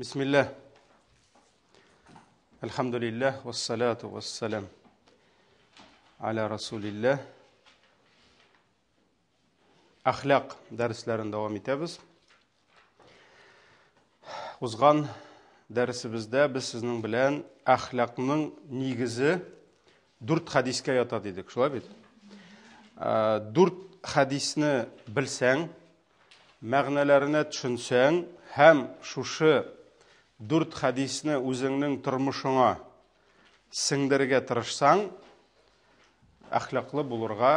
Бисмилләһ. Әлхәмдүлилләһ, вассалату вассалам аля расулилләһ. Әхлак дәресләрен дәвам итәбез. Узган дәресебездә без сезнең белән әхлакның нигезе дүрт хәдискә ята дидек, шулай бит? Дүрт хәдисне белсәң, мәгънәләренә төшенсәң һәм шушы дүрт хәдисне үзеңнең тормышыңа сеңдерергә тырышсаң, әхлаклы булырга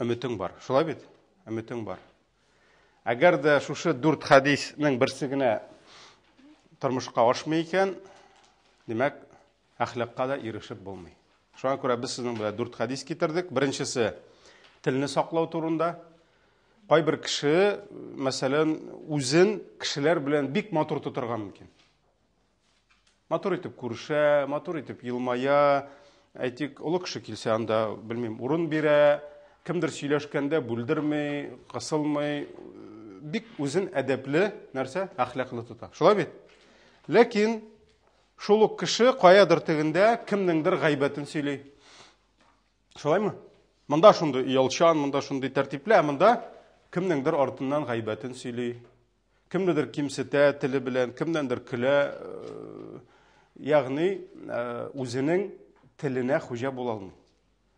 өметең бар. Шулай бит? Өметең бар. Әгәр дә шушы дүрт хәдиснең берсе генә тормышка ашмый икән, димәк, Әхлакка да ирешеп булмый. Шуңа күрә без сезнең белән дүрт хәдис китердек. Беренчесе телне саклау турында. Кайбер кеше, мәсәлән, үзен кешеләр белән бик матур тотырга мөмкин. Матур итеп күрешә, матур итеп елмая. Әйтик, олы кеше килсә, анда, белмим, урын бирә, кемдер сөйләшкәндә бүлдерми, кысылмый. Бик үзен әдәпле нәрсә, әхлаклы тота. Шулай бит? Ләкин Шул ук кеше каядыр тегендә кемнеңдер гайбәтен сөйли. Шулаймы? Монда шундый оялчан, монда шундый тәртипле, ә монда кемнеңдер артыннан гайбәтен сөйли. Кемнедер кимсетә теле белән, кемнәндер көлә. Э, ягъни э, үзенең теленә хуҗа була алмый.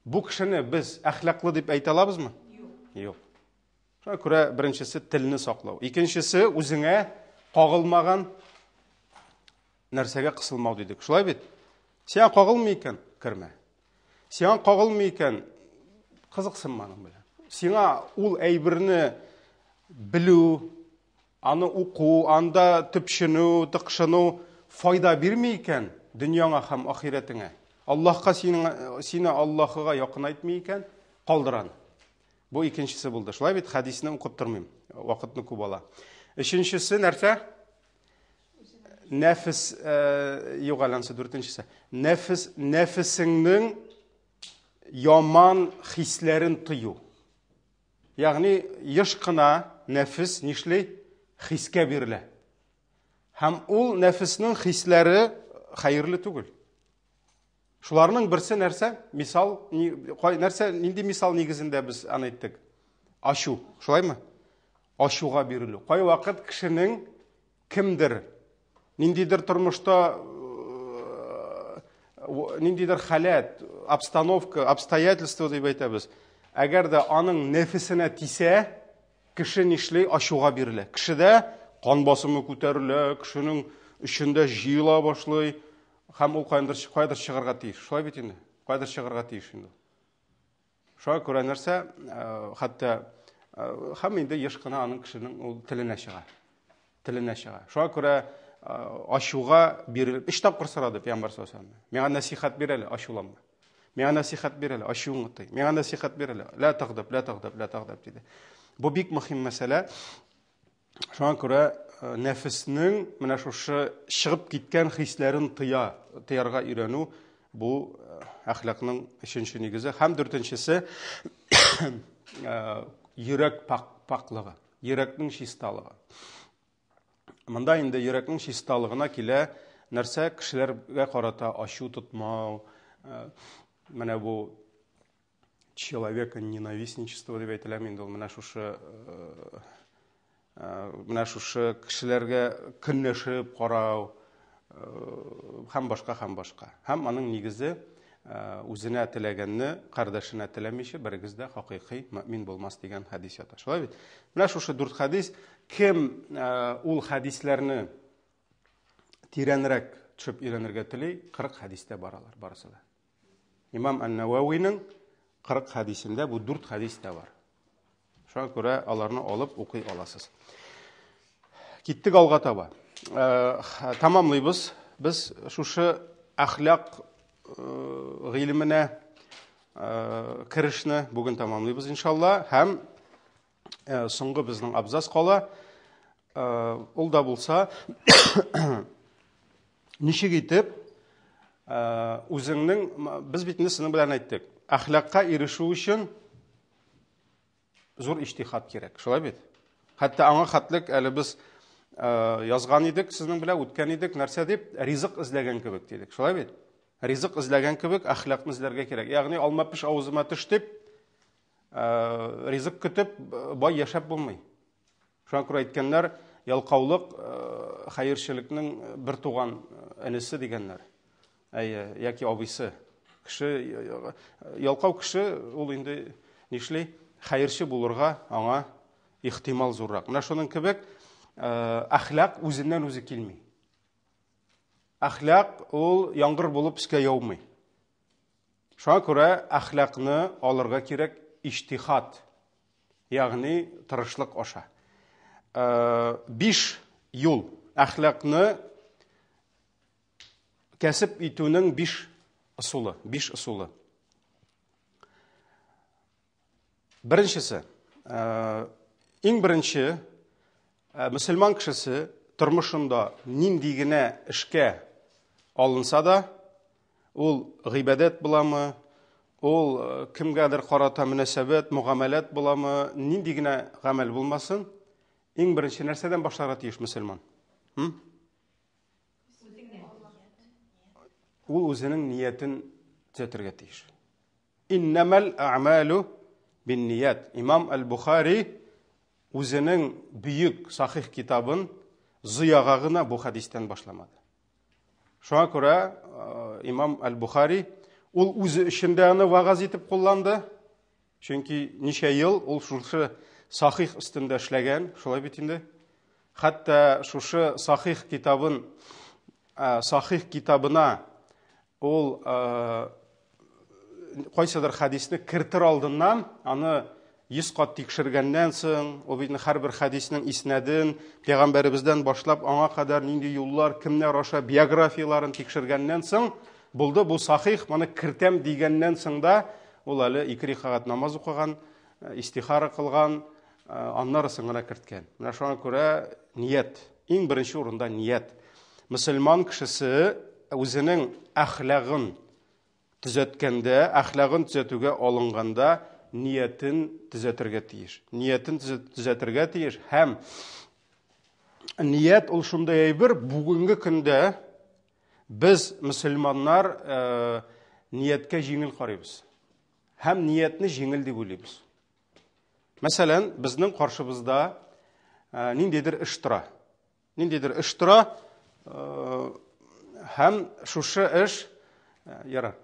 Бу кешене без әхлаклы дип әйтә алабызмы? Юк. Юк. Шуңа күрә беренчесе телне саклау. Икенчесе үзеңә кагылмаган нәрсәгә кысылмау дидек. Шулай бит? Сиңа кагылмый икән, кермә. Сиңа кагылмый икән, кызыксынма аның белән. Сиңа ул әйберне белү, аны уку, анда төпченү, тыкшыну файда бирми икән дөньяңа һәм ахирәтеңә. Аллаһка синең сине Аллаһыга якынайтмый икән, калдыр аны. Бу икенчесе булды. Шулай бит, хәдисне укып тормыйм. Вакытны күп ала. Өченчесе нәрсә? Нәфес, э, юк әле анысы дүртенчесе. Нәфес, нәфесеңнең яман хисләрен тою. Ягъни еш кына нәфес нишли? Хискә бирелә. Һәм ул нәфеснең хисләре хәерле түгел. Шуларның берсе нәрсә? Мисал, ни, кай, нәрсә, нинди мисал нигезендә без аны әйттек? Ачу, шулаймы? Ачуга бирелү. Кайвакыт кешенең кемдер, ниндидер тормышта э, ниндидер халәт, обстановка, обстоятельства дип әйтәбез. Әгәр дә аның нәфесенә тисә, кеше нишли? Ачуга бирелә. Кешедә кан басымы күтәрелә, кешенең эчендә җыела башлый. Һәм ул каяндыр, каядыр чыгарга тиеш. Шулай бит инде. Каядыр чыгарга тиеш инде. Шуңа күрә нәрсә, э, хәтта э, һәм инде еш кына аның кешенең ул теленә чыга. Теленә чыга. Шуңа күрә э, ачуга бирелеп, өч тапкыр сорады пәйгамбәр саллаллаһу алейһи вәсәлләм. Миңа нәсихәт бир әле, ачуланма. Миңа нәсихәт бир әле, ачуыңны тый. Миңа нәсихәт бир әле. Ла тагдаб, ла тагдаб, ла тагдаб диде. Бу бик мөһим мәсьәлә. Шуңа күрә э, нәфеснең менә шушы чыгып киткән хисләрен тыя, тыярга өйрәнү бу э, әхлакның өченче нигезе һәм дүртенчесе э, йөрәк пак, паклыгы, йөрәкнең чисталыгы. Монда инде йөрәкнең чисталыгына килә нәрсә кешеләргә карата ачу тотмау, менә бу человека ненавистничество дип әйтеләме инде ул менә шушы э, э, менә шушы кешеләргә көнләшеп карау э, һәм башка һәм башка һәм аның нигезе үзенә теләгәнне кардәшенә теләмичә берегез дә хакыйкый мөмин булмас дигән хәдис ята шулай бит менә шушы дүрт хәдис кем ул хәдисләрне тирәнрәк төшеп өйрәнергә тели 40 хәдистә бар алар барысы да Имам Ан-Нававиның 40 хәдисендә бу дүрт хәдис тә бар. Шуңа күрә аларны алып укый аласыз. Киттек алга таба. Э, тамамлыйбыз. Без шушы әхлак э, гыйлеменә э, керешне бүген тамамлыйбыз иншалла һәм соңгы безнең абзац кала. Ул да булса ничек итеп үзеңнең без бит инде сезнең белән әйттек. Әхлакка ирешү өчен зур иҗтихад кирәк. Шулай бит? Хәтта аңа хәтлек әле без Язган идек сезнең белән, үткән идек, нәрсә дип, ризык эзләгән кебек дидек. Шулай бит? Ризык эзләгән кебек әхлакны эзләргә кирәк. Ягъни алма пеш авызыма төш дип, ризык көтеп, бай яшәп булмый. Шуңа күрә әйткәннәр, ялкаулык хәерчелекнең бер туган энесе дигәннәр. Әйе, яки абыйсы. Кеше ялкау кеше ул инде нишли? Хәерче булырга аңа ихтимал зуррак. Менә шуның кебек әхлак үзеннән үзе килми. Әхлак ул яңгыр булып өскә яумый. Шуңа күрә әхлакны алырга кирәк иҗтихад, ягъни тырышлык аша. Биш юл әхлакны кәсеп итүнең биш ысулы, биш ысулы. Беренчесе, иң беренче мөселман кешесе тормышында нинди генә эшкә алынса да, ул гыйбадәт буламы, ул кемгәдер карата мөнәсәбәт, мөгамәләт буламы, нинди генә гамәл булмасын, иң беренче нәрсәдән башларга тиеш мөселман? Ул үзенең ниятен төзәтергә тиеш. Иннәмәл әгъмәлү бинният. Имам Әл-Бухари үзенең бөек сахих китабын зыяга гына бу хәдистән башламады. Шуңа күрә имам Әл-Бухари ул үзе өчен дә аны вагаз итеп кулланды. Чөнки ничә ел ул шушы сахих өстендә эшләгән, шулай бит инде. Хәтта шушы сахих китабын, сахих китабына ул кайсыдыр хәдисне кертер алдыннан аны 100 кат тикшергәннән соң, ул бит һәрбер хәдиснең иснәден, пәйгамбәребездән башлап аңа кадәр нинди юллар, кемнәр аша биографияләрен тикшергәннән соң, булды бу сахих, моны кертәм дигәннән соң да, ул әле ике рикагать намаз укыган, истихара кылган, аннары соң гына керткән. Менә шуңа күрә ният, иң беренче урында ният. Мөселман кешесе үзенең әхлагын төзәткәндә, әхлагын төзәтүгә алынганда ниятен төзәтергә тиеш. Ниятен төзәтергә тиеш һәм ният ул шундый әйбер, бүгенге көндә без мөселманнар нияткә җиңел карыйбыз. Һәм ниятне җиңел дип уйлыйбыз. Мәсәлән, безнең каршыбызда ниндидер эш тора. Ниндидер эш тора, һәм шушы эш, ярар,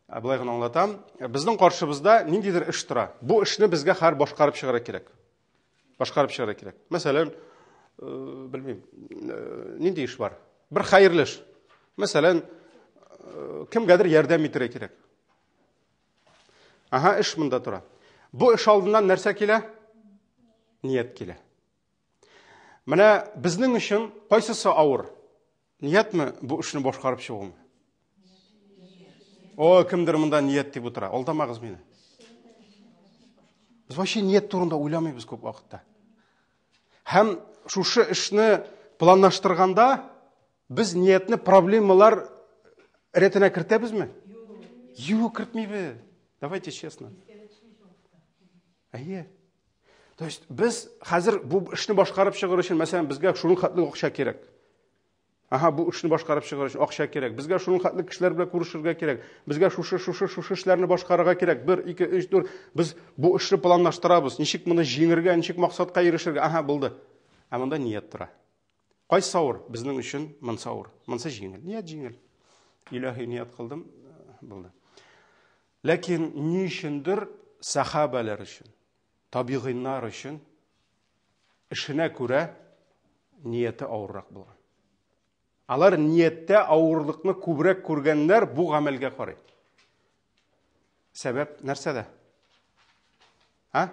былай гына аңлатам, безнең каршыбызда ниндидер эш тора. Бу эшне безгә хәзер башкарып чыгарга кирәк. Башкарып чыгарга кирәк. Мәсәлән, белмим, нинди эш бар? Бер хәерле эш. Мәсәлән, кемгәдер ярдәм итәргә кирәк. Ага, эш монда тора. Бу эш алдыннан нәрсә килә? Ният килә. Менә безнең өчен кайсысы авыр? Ниятме бу эшне башкарып чыгумы? О, кемдер монда ният дип утыра. Алдамагыз мине. Без вообще ният турында уйламыйбыз күп вакытта. Һәм шушы эшне планлаштырганда без ниятне проблемалар рәтенә кертәбезме? Юк, кертмибез. Давайте честно. Әйе. То есть без хәзер бу эшне башкарып чыгыр өчен, мәсәлән, безгә шуның хәтле акча кирәк. Ага, бу эшне башкарып чыгыр өчен акча кирәк. Безгә шуның хәтле кешеләр белән күрешергә кирәк. Безгә шушы, шушы, шушы эшләрне башкарырга кирәк. 1, 2, 3, 4. Без бу эшне планлаштырабыз. Ничек моны җиңергә, ничек максатка ирешергә? Ага, булды. Ә монда ният тора. Кайсы авыр? Безнең өчен монсы авыр. Монсы җиңел. Ният җиңел. Илаһи ният кылдым, булды. Ләкин ни өчендер сахабәләр өчен, табигыйннар өчен эшенә күрә нияте авыррак булган. Алар нияттә авырлыкны күбрәк күргәннәр бу гамәлгә карый. Сәбәп нәрсәдә? А?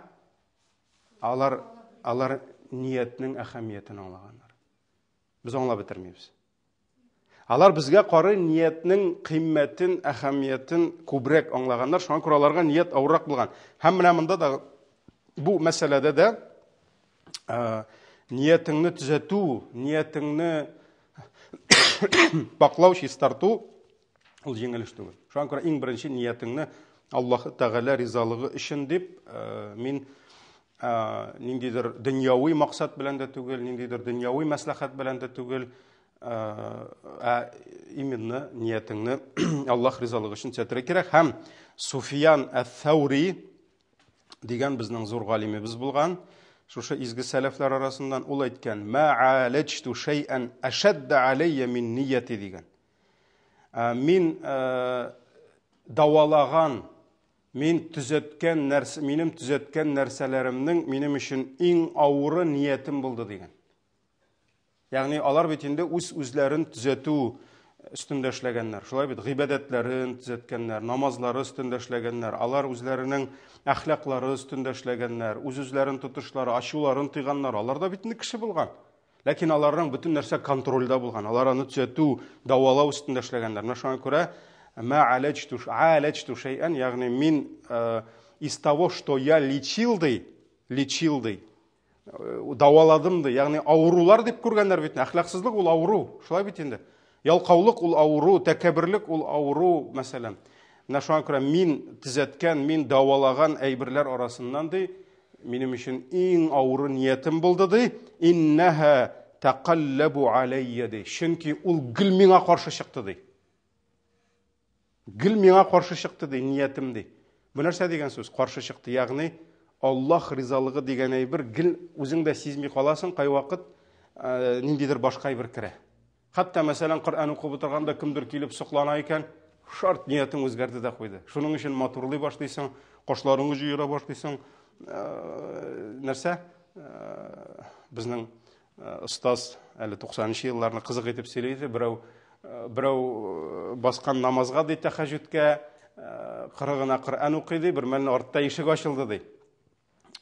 Алар, алар ниятнең әһәмиятен аңлаганнар. Без аңлап бетермибез. Алар безгә карый ниятнең кыйммәтен, әһәмиятен күбрәк аңлаганнар, шуңа күрә аларга ният авыррак булган. Һәм менә монда да бу мәсьәләдә дә ниятеңне төзәтү, ниятеңне паклау, чистарту ул җиңел эш түгел. Шуңа күрә иң беренче ниятеңне Аллаһ Тәгалә ризалыгы өчен дип мин Ниндидер дөньяви максат белән дә түгел, ниндидер дөньяви мәслихәт белән дә түгел, ә именно ниятеңне Аллаһ ризалыгы өчен төзәтергә кирәк. Һәм Суфиян әт-Thawри дигән безнең зур галимебез булган, шушы изге сәләфләр арасыннан ул әйткән: "Ма алаҗту шәйән ашадда алайя мин нияти" дигән. Мин давалаган, мин төзәткән нәрсә, минем төзәткән нәрсәләремнең минем өчен иң авыры ниятем булды дигән. Ягъни алар бит инде үз үзләрен төзәтү өстендә эшләгәннәр. Шулай бит, гыйбадәтләрен төзәткәннәр, намазлары өстендә эшләгәннәр, алар үзләренең әхлаклары өстендә эшләгәннәр, үз-үзләрен тотышлары, ачуларын тыйганнар. Алар да бит инде кеше булган. Ләкин аларның бөтен нәрсә контрольдә булган. Алар аны төзәтү, дәвалау өстендә эшләгәннәр. Менә шуңа күрә ма алаҗту, алаҗту шәйән, ягъни мин э, из того, что я лечил ди, лечил ди, э, дәваладым ди, ягъни авырулар дип күргәннәр бит. Әхлаксызлык ул авыру, шулай бит инде. Ялкаулык ул авыру, тәкәбберлек ул авыру, мәсәлән. Менә шуңа күрә мин төзәткән, мин дәвалаган әйберләр арасыннан ди, Минем өчен иң авыры ниятем булды ди. Иннаһа тақаллабу алайя ди. Чөнки ул гел миңа каршы чыкты ди. Гел миңа каршы чыкты ди, ниятем ди. Бу нәрсә дигән сүз? Каршы чыкты, ягъни Аллаһ ризалыгы дигән әйбер гел үзең дә сизми каласың, кайвакыт э, ниндидер башка әйбер керә. Хәтта, мәсәлән, Коръән укып утырганда кемдер килеп соклана икән, шарт ниятең үзгәрде дә куйды. Шуның өчен матурлый башлыйсың, кашларыңны җыера башлыйсың. Э, нәрсә? Э, безнең э, остаз әле 90 елларны кызык итеп сөйли иде. Берәү берәү баскан намазга ди тәхәҗүдкә, кырыгына Коръән укый ди, бер мәлне артта ишек ачылды ди.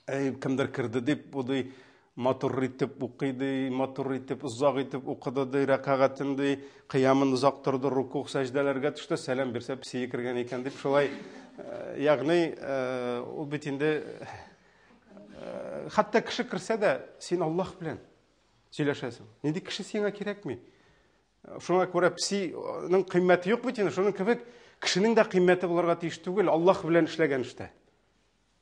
Әй, кемдер керде дип, бу ди, матур итеп укый ди, матур итеп, озак итеп укыды ди, рәкәгатен ди, кыямын озак торды, рукуг, сәҗдәләргә төште, сәлам бирсә, песие кергән икән дип, шулай, э, ягъни, э, ул бит инде, э, хәтта кеше керсә дә, син Аллаһ белән сөйләшәсең. Нинди кеше сиңа кирәкми? Шуңа күрә песиның кыйммәте юк бит инде. Шуның кебек кешенең дә кыйммәте булырга тиеш түгел, Аллаһ белән эшләгән эштә.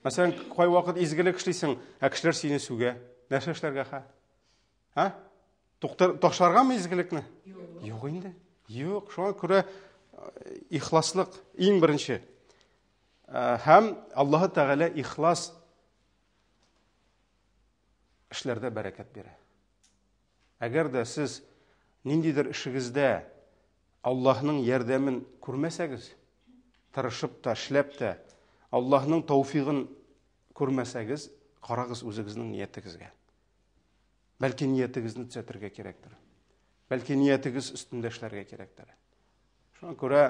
Мәсәлән, кайвакыт изгелек эшлисең, ә кешеләр сине сүгә. Нәрсә эшләргә ха? Ха? Туктар, ташларгамы изгелекне? Юк. Юк инде. Юк, шуңа күрә э, ихласлык иң беренче. Э, һәм Аллаһы Тәгалә ихлас эшләрдә бәрәкәт бирә. Әгәр дә сез ниндидер эшегездә Аллаһның ярдәмен күрмәсәгез, тырышып та, эшләп тә, Аллаһның тауфигын күрмәсәгез, карагыз үзегезнең ниятегезгә. Бәлки ниятегезне төзәтергә кирәктер. Бәлки ниятегез өстендә эшләргә кирәктер. Шуңа күрә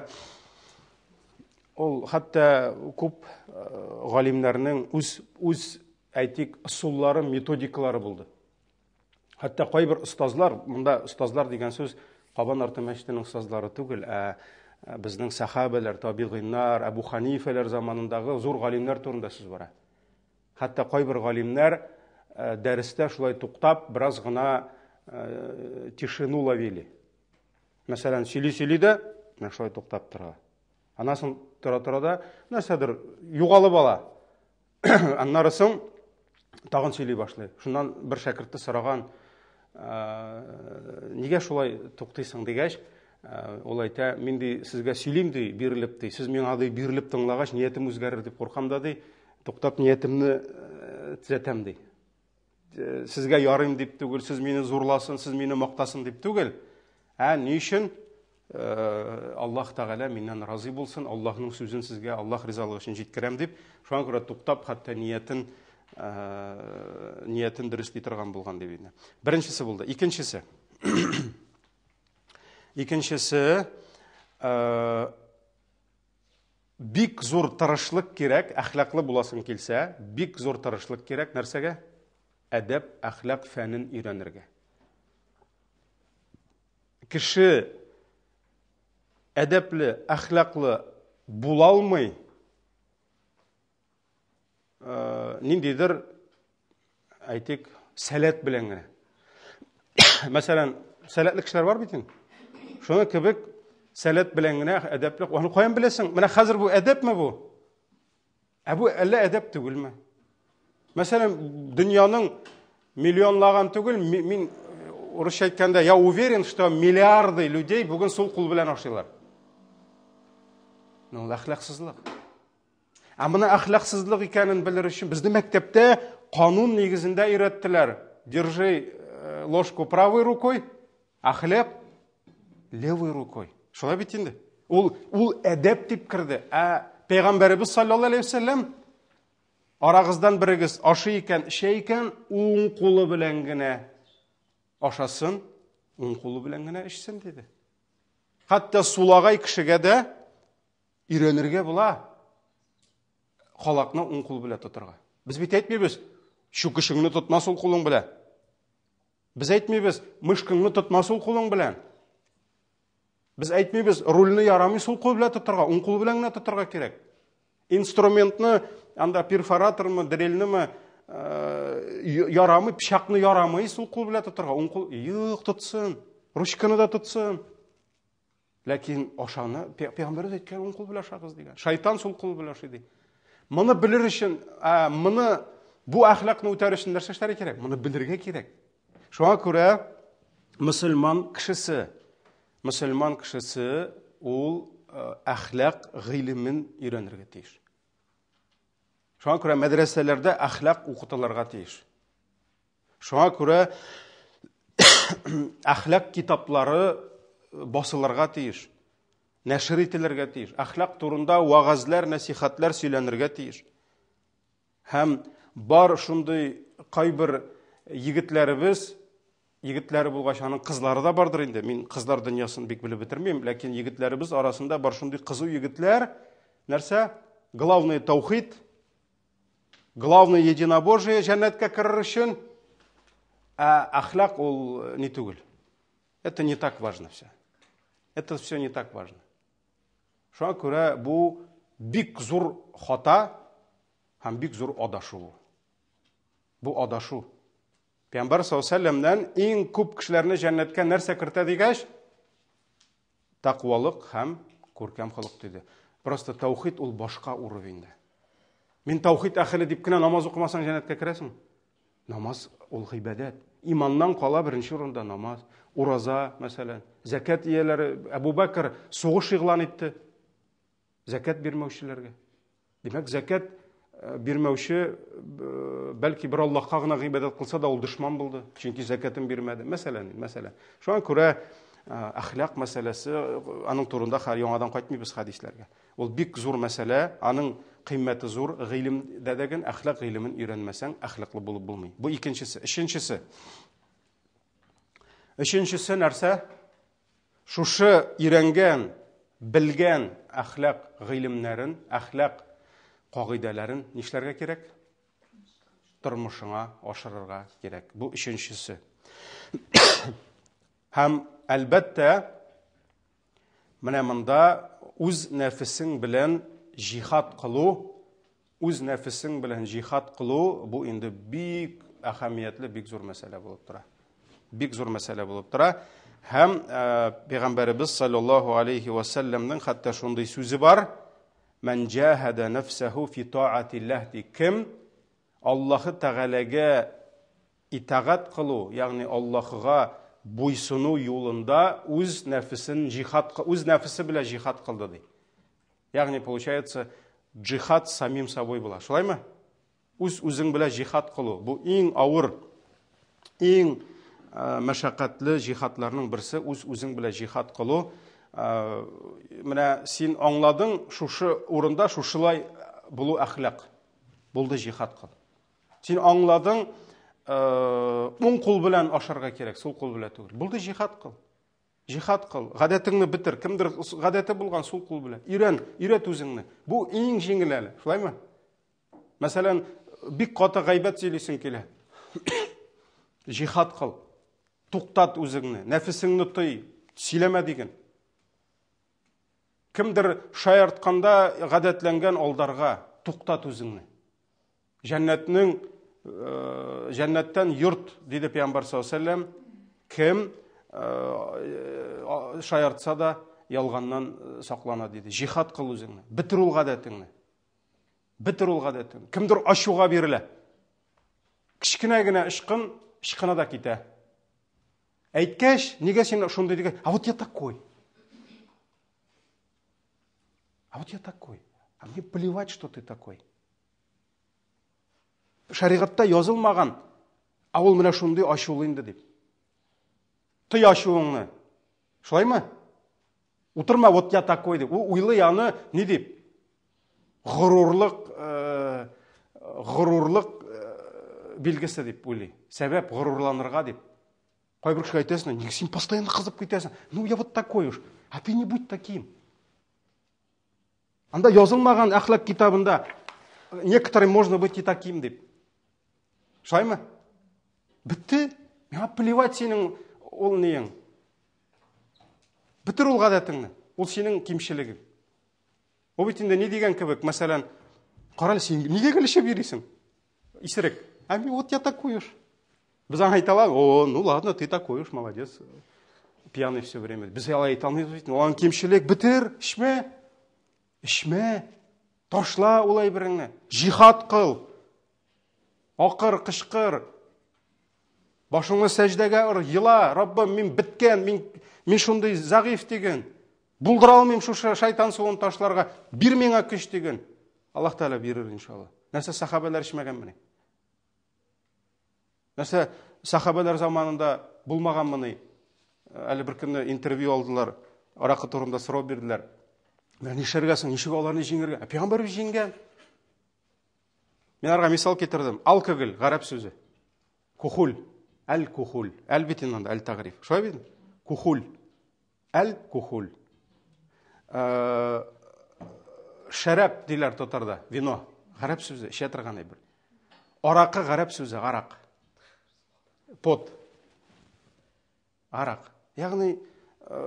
ул хәтта күп э, галимнәрнең үз үз әйтик ысуллары, методикалары булды. Хәтта кайбер остазлар, монда остазлар дигән сүз Кабан арты мәчетенең остазлары түгел, ә безнең сахабәләр, табигыйннар, Әбу Ханифәләр заманындагы зур галимнәр турында сүз бара. Хәтта кайбер галимнәр дәрестә шулай туктап, бераз гына тишину ловили. Мәсәлән, сөйли-сөйли дә, менә шулай туктап тора. Аннан соң тора-тора да нәрсәдер югалып ала. Аннары соң тагын сөйли башлый. Шуннан бер шәкерте сораган, нигә шулай туктыйсың дигәч, ул әйтә, мин ди сезгә сөйлим ди, бирелеп ди. Сез миңа ди бирелеп тыңлагач, ниятем үзгәрер дип куркам да ди, туктап ниятемне төзәтәм ди. Сезгә ярыйм дип түгел, сез мине зурласын, сез мине мактасын дип түгел. Ә ни өчен? Аллаһ Тәгалә миннән разый булсын, Аллаһның сүзен сезгә Аллаһ ризалыгы өчен җиткерәм дип, шуңа күрә туктап, хәтта ниятен ниятен дөресли торган булган дип инде. Беренчесе булды. Икенчесе. Икенчесе, бик зур тырышлык кирәк, әхлаклы буласың килсә, бик зур тырышлык кирәк нәрсәгә? Әдәп, әхлак фәнен өйрәнергә. Кеше әдәпле, әхлаклы була алмый, э, ниндидер, әйтик, сәләт белән генә. Мәсәлән, сәләтле кешеләр бар бит инде. Шуның кебек сәләт белән генә әдәпле, аны каян беләсең? Менә хәзер бу әдәпме бу? Ә бу әллә әдәп түгелме? Мәсәлән, дөньяның миллионлаган түгел, мин урысча әйткәндә, я уверен, что миллиарды людей бүген сул кул белән ашыйлар. Ну, ул әхлаксызлык. Ә моны әхлаксызлык икәнен белер өчен безне мәктәптә канун нигезендә өйрәттеләр. Держи ложку правой рукой, а хлеб левой рукой. Шулай бит инде. Ул әдәп дип керде. Ә пәйгамбәребез саллаллаһу алейһи вәсәлләм арагыздан берегез ашый икән, эчә икән, уң кулы белән генә ашасын, уң кулы белән генә эчсен диде. Хәтта сулагай кешегә дә өйрәнергә була халакны уң кул белән тотарга. Без бит әйтмибез, чүкешеңне тотма сул кулың белән. Без әйтмибез, мышкаңны тотма сул кулың белән. Без әйтмибез, рульне ярамый сул кул белән тотарга, уң кул белән генә тотарга кирәк. Инструментны, анда перфоратормы, дрельнеме, ярамый, пычакны ярамый сул кул белән тотарга, уң кул юк тотсын, ручканы да тотсын. Ләкин ашаны пәйгамбәребез әйткән, уң кул белән ашагыз дигән. Шайтан сул кул белән ашый ди. Моны белер өчен, моны бу әхлакны үтәр өчен нәрсә эшләргә кирәк? Моны белергә кирәк. Шуңа күрә мөселман кешесе, мөселман кешесе ул әхлак гыйлемен өйрәнергә тиеш. Шуңа күрә мәдрәсәләрдә әхлак укытылырга тиеш. Шуңа күрә әхлак китаплары басылырга тиеш, нәшер ителергә тиеш. Әхлак турында вәгазьләр, нәсихәтләр сөйләнергә тиеш. Һәм бар шундый кайбер егетләребез, егетләре булгач, аның кызлары да бардыр инде. Мин кызлар дөньясын бик белеп бетермим, ләкин егетләребез арасында бар шундый кызу егетләр. Нәрсә? Главный таухид, главный единобожие җәннәткә керер өчен, ә әхлак ул не түгел. Это не так важно все. Это все не так важно. Шуңа күрә бу бик зур хата һәм бик зур адашу. Бу адашу. Пәйгамбәр саллаллаһу алейһи вәсәлләмнән иң күп кешеләрне җәннәткә нәрсә кертә дигәч, тәкъвалык һәм күркәм холык диде. Просто таухид ул башка уровеньдә. Мин таухид әһеле дип кенә намаз укымасаң җәннәткә керәсең. Намаз ул гыйбадәт. Иманнан кала беренче урында намаз, ураза, мәсәлән, зәкят ияләре Әбу Бәкр сугыш игълан итте. Зәкят бирмәүчеләргә. Димәк, зәкят бирмәүче бәлки бер Аллаһка гына гыйбадәт кылса да ул дошман булды, чөнки зәкятын бирмәде. Мәсәлән, мәсәлән. Шуңа күрә әхлак мәсьәләсе, аның турында хәзер яңадан кайтмыйбыз хәдисләргә. Ул бик зур мәсьәлә, аның кыйммәте зур, гыйлемдә дә ген әхлак гыйлемен өйрәнмәсәң, әхлаклы булып булмый. Бу икенчесе. Өченчесе. Өченчесе нәрсә? Шушы өйрәнгән, белгән әхлак гыйлемнәрен, әхлак кагыйдәләрен нишләргә кирәк? Тормышыңа ашырырга кирәк. Бу өченчесе. Һәм әлбәттә, менә монда үз нәфесең белән җихад кылу, үз нәфесең белән җихад кылу, бу инде бик әһәмиятле, бик зур мәсьәлә булып тора. Бик зур мәсьәлә булып тора. Һәм пәйгамбәребез саллаллаһу алейхи ва сәлләмнең хәтта шундый сүзе бар: "Мән җаһада нәфсәһу фи таатиллаһ" ди. Кем Аллаһы Тәгаләгә итагать кылу, ягъни Аллаһыга буйсыну юлында үз нәфесен җихад, үз нәфесе белән җихад кылды ди. Ягъни получается джихад самим собой була. Шулаймы? Үз үзең белән җихад кылу. Бу иң авыр, иң мәшәкатьле җихадларның берсе үз үзең белән җихад кылу. Менә син аңладың, шушы урында шушылай булу әхлак. Булды, җихад кыл. Син аңладың, уң кул белән ашарга кирәк, сул кул белән түгел. Булды, җихад кыл. Җихад кыл, гадәтеңне бетер. Кемдер гадәте булган сул кул белән. Өйрән, өйрәт үзеңне. Бу иң җиңел әле, шулаймы? Мәсәлән, бик каты гайбәт сөйлисең килә. Җихад кыл. Туктат үзеңне, нәфесеңне тый, сөйләмә диген. Кемдер шаяртканда гадәтләнгән алдарга, туктат үзеңне. Җәннәтнең җәннәттән йорт, диде Пәйгамбәр саллаллаһу алейһи вәсәлләм, кем шаяртса да ялганнан саклана диде. Җихад кыл үзеңне. Бетер ул гадәтеңне. Бетер ул гадәтеңне. Кемдер ачуга бирелә. Кечкенә генә ычкын, ычкына да китә. Әйткәч, нигә син шундый дигән? А вот я такой. А вот я такой. А мне плевать, что ты такой. Шәригатьтә язылмаган, ә ул менә шундый ачулы инде дип. Тый ачуыңны. Шулаймы? Утырма, вот я такой дип. Ул уйлый аны ни дип? Горурлык, э, горурлык э, билгесе дип уйлый. Сәбәп горурланырга дип. Кайбер кешегә әйтәсең, нигә син постоянно кызып китәсең? Ну, я вот такой уж. А ты не будь таким. Анда язылмаган әхлак китабында некоторым можно быть и таким дип. Шулаймы? Бетте. Миңа плевать синең ул ниең. Бетер ул гадәтеңне. Ул синең кимчелегең. Ул бит инде ни дигән кебек, мәсәлән, карале син нигә гел эчеп йөрисең? Исерек. А мин вот я такой уж. Без аңа әйтә алабыз, о, ну ладно, ты такой уж, молодец. Пьяный все время. Без алай әйтә алмыйбыз бит. Аның кимчелек, бетер, эчмә. Эчмә. Ташла ул әйбереңне. Җихад кыл. Акыр, кычкыр. Башыңны сәҗдәгә ор, ела, Раббым, мин беткән, мин, мин шундый зәгыйф диген. Булдыра алмыйм шушы шайтан суын ташларга. Бир миңа көч диген. Аллаһ Тәгалә бирер иншалла. Нәрсә сахабәләр эчмәгәнмени? Нәрсә сахабәләр заманында булмаганмыни? Әле бер көнне интервью алдылар, аракы турында сорау бирделәр. Менә нишләргә соң, ничек аларны җиңәргә? Ә пәйгамбәребез җиңгән. Мин аларга мисал китердем. Алкоголь, гарәп сүзе. Кухуль, әл-кухуль. Әл бит инде анда, әл-тагриф. Шулай бит? Кухуль. Әл-кухуль. Э, шәрәп диләр татарда, вино. Гарәп сүзе, эчә торган әйбер. Аракы гарәп сүзе, арак. Пот. Арак. Ягъни э,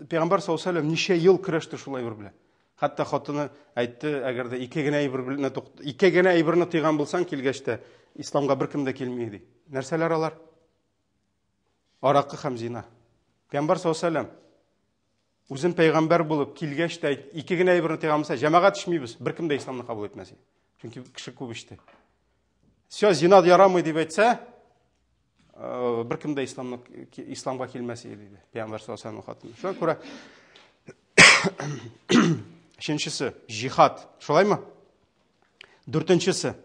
Пәйгамбәр саллаллаху алейһи ничә ел көрәште шул әйбер белән. Хәтта хатыны әйтте, әгәр дә ике генә әйбер белән ике генә әйберне тыйган булсаң, килгәч тә исламга беркем дә килми ди. Нәрсәләр алар? Аракы һәм зина. Пәйгамбәр саллаллаху алейһи үзен пәйгамбәр булып килгәч тә ике генә әйберне тыйган булса, җәмәгать эчмибез, беркем дә исламны кабул итмәс. Чөнки кеше күп эчте. Все, зина ярамый дип әйтсә, э, беркем дә исламны исламга килмәс иде диде пәйгамбәр саллаллаху алейһи хатыны. Шуңа күрә өченчесе җихад, шулаймы? Дүртенчесе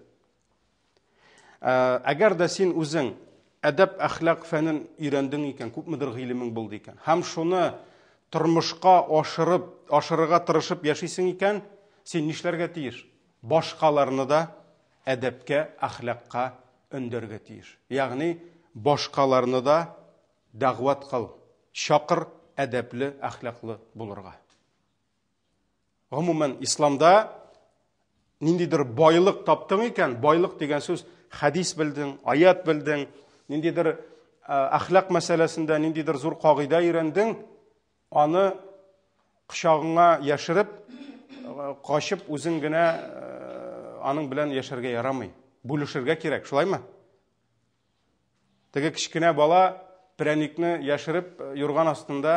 Э, әгәр дә син үзең әдәп әхлак фәнен өйрәндең икән, күпмедер гыйлемең булды икән, һәм шуны тормышка ашырып, ашырырга тырышып яшисең икән, син нишләргә тиеш? Башкаларны да әдәпкә, әхлакка өндәргә тиеш. Ягъни башкаларны да дәгъват кыл, чакыр әдәпле, әхлаклы булырга. Гомумән, исламда ниндидер байлык таптың икән, байлык дигән сүз хәдис белдең, аят белдең, ниндидер әхлак мәсьәләсендә ниндидер зур кагыйдә өйрәндең, аны кочагыңа яшереп, качып үзең генә аның белән яшәргә ярамый. Бүлешергә кирәк, шулаймы? Теге кечкенә бала прәникне яшереп э, юрган астында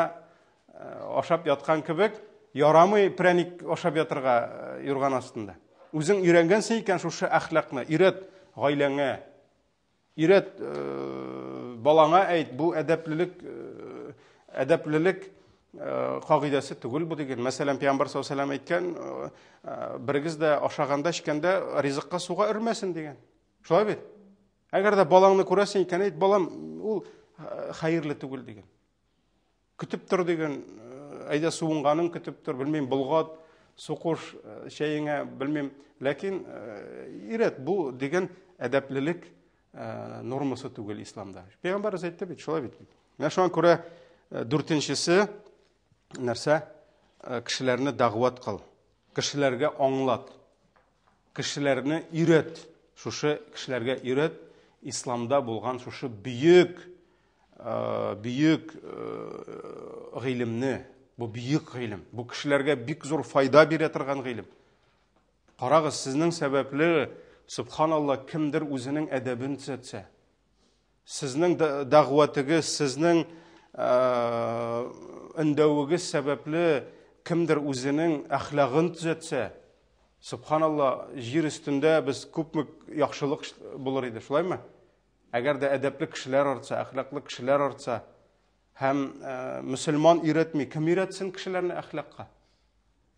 э, ашап яткан кебек, ярамый прәник ашап ятырга э, юрган астында. Үзең өйрәнгәнсең икән шушы әхлакны, өйрәт гаиләңә, өйрәт балаңа әйт, бу әдәплелек әдәплелек кагыйдәсе түгел бу деген. Мәсәлән, Пәйгамбәр саллаллаху алейһи әйткән, берегез дә ашаганда, эчкәндә ризыкка суга өрмәсен дигән. Шулай бит? Әгәр дә балаңны күрәсең икән, әйт, балам, ул э, хәерле түгел диген. Көтеп тор диген, э, әйдә суынганын көтеп тор, белмим, болгат, сукуш э, чәеңә, белмим. Ләкин өйрәт, бу дигән әдәплелек нормасы түгел исламда. Пәйгамбәрбез әйтте бит, шулай бит. Менә шуңа күрә дүртенчесе нәрсә? Кешеләрне дәгъват кыл. Кешеләргә аңлат. Кешеләрне өйрәт, шушы кешеләргә өйрәт исламда булган шушы бөек, э, бөек э, гыйлемне. Бу бөек гыйлем. Бу кешеләргә бик зур файда бирә торган гыйлем. Карагыз, сезнең сәбәпле, субханалла, кемдер үзенең әдәбен төзәтсә, Сезнең дәгъватыгыз, сезнең өндәвегез сәбәпле кемдер үзенең әхлагын төзәтсә, Субханалла, җир өстендә без күпме яхшылык булыр иде, шулаймы? Әгәр дә әдәпле кешеләр артса, әхлаклы кешеләр артса, һәм э, мөселман өйрәтми, кем өйрәтсен кешеләрне әхлакка?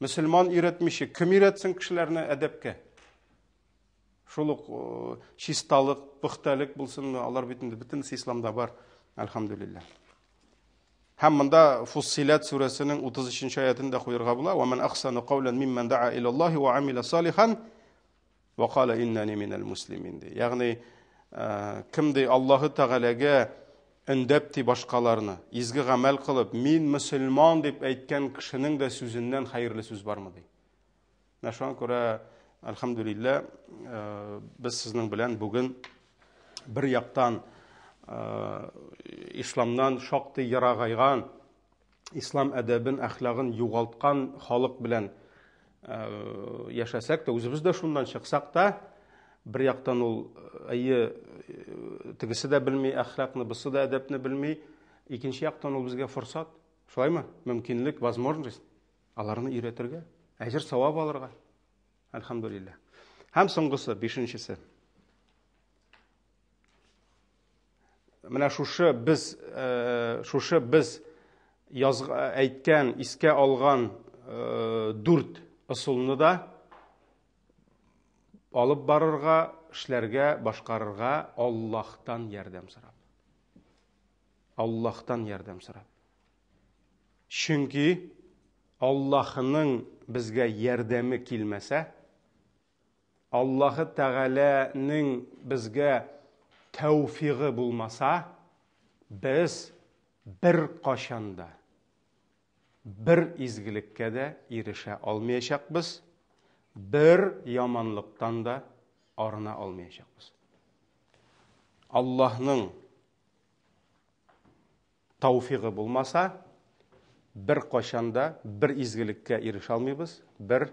Мөселман өйрәтмичә, кем өйрәтсен кешеләрне әдәпкә? Шул ук э, чисталык, пөхтәлек булсынмы, алар бит инде бөтенесе исламда бар, әлхәмдүлилләһ. Һәм монда Фуссиләт сүрәсенең 33 аятын да куярга була. Ва ман ахсану каулян мимман да'a ила Аллаһи ва амила салихан ва кала иннани минал муслимин ди. Ягъни э, кем ди Аллаһы Тәгаләгә өндәп ди башкаларны, изге гамәл кылып, мин мөселман дип әйткән кешенең дә сүзеннән хәерле сүз бармы ди. Менә шуңа күрә, әлхәмдүлиллә, э, без сезнең белән бүген бер яктан э, исламнан шактый ерагайган, ислам әдәбен, әхлагын югалткан халык белән э, яшәсәк тә, үзебез дә шуннан чыксак та, бер яктан ул әйе тегесе дә белми әхлакны, бусы да әдәпне белми, икенче яктан ул безгә форсат, шулаймы? Мөмкинлек, возможность. Аларны өйрәтергә, әҗер савап алырга. Әлхәмдүлилләһ. Һәм соңгысы, бишенчесе. Менә шушы без э, шушы без язга әйткән, искә алган э, дүрт ысулны да алып барырга, эшләргә, башкарырга Аллаһтан ярдәм сорап. Аллаһтан ярдәм сорап. Чөнки Аллаһының безгә ярдәме килмәсә, Аллаһы Тәгаләнең безгә тәүфигы булмаса, без беркайчан да бер изгелеккә дә ирешә алмаячакбыз, бер яманлыктан да арына алмаячакбыз. Аллаһның Тауфигы булмаса, беркайчан да бер изгелеккә ирешә алмыйбыз, бер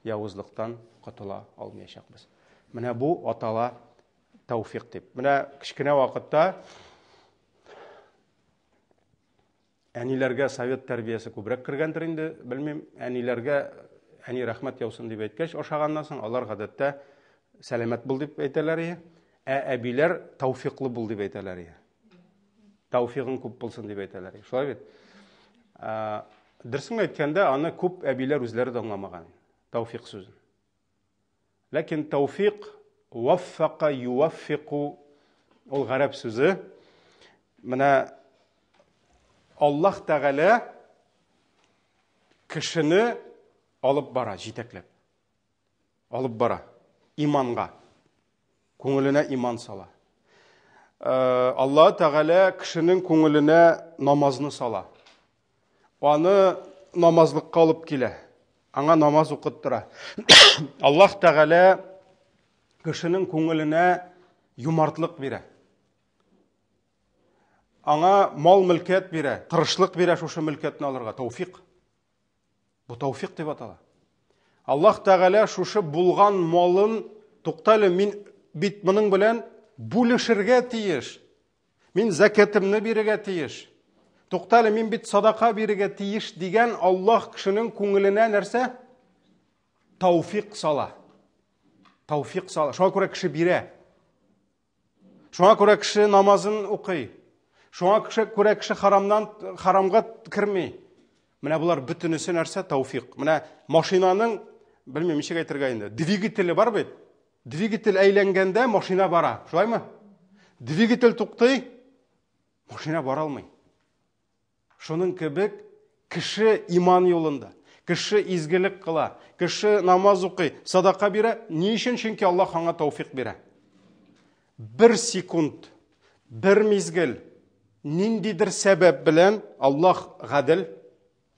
явызлыктан котыла алмаячакбыз. Менә бу атала тауфик дип. Менә кечкенә вакытта әниләргә совет тәрбиясе күбрәк кергәндер инде, белмим. Әниләргә әни рәхмәт яусын дип әйткәч, ашаганнан соң алар гадәттә сәламәт бул дип әйтәләр иде. Ә әбиләр тауфиклы бул дип әйтәләр иде. Тауфигың күп булсын дип әйтәләр. Шулай бит? Дөресен әйткәндә, аны күп әбиләр үзләре дә аңламаган. Тауфик сүзен. Ләкин тауфик ваффака юваффику ул гарәп сүзе. Менә Аллаһ Тәгалә кешене алып бара, җитәкләп. Алып бара иманга. Күңеленә иман сала. Э, Алла Тәгалә кешенең күңеленә намазны сала. Аны намазлыкка алып килә. Аңа намаз укыттыра. Аллаһ Тәгалә кешенең күңеленә юмартлык бирә. Аңа мал-мөлкәт бирә, тырышлык бирә шушы мөлкәтне алырга, тауфик. Бу тауфик дип атала. Аллаһ Тәгалә шушы булган малын, туктале, мин бит моның белән бүлешергә тиеш. Мин зәкәтемне бирергә тиеш. Туктале, мин бит садака бирергә тиеш дигән Аллаһ кешенең күңеленә нәрсә? Тауфик сала. Тауфик сала. Шуңа күрә кеше бирә. Шуңа күрә кеше намазын укый. Шуңа кеше күрә кеше харамнан харамга керми. Менә болар бөтенесе нәрсә тауфик. Менә машинаның белмим ничек әйтергә инде. Двигателе бар бит. Двигатель әйләнгәндә машина бара. Шулаймы? Двигатель туктый, машина бара алмый. Шуның кебек кеше иман юлында, кеше изгелек кыла, кеше намаз укый, садака бирә. Ни өчен? Чөнки Аллаһ аңа тауфик бирә. Бер секунд, бер мизгел ниндидер сәбәп белән Аллаһ гадел,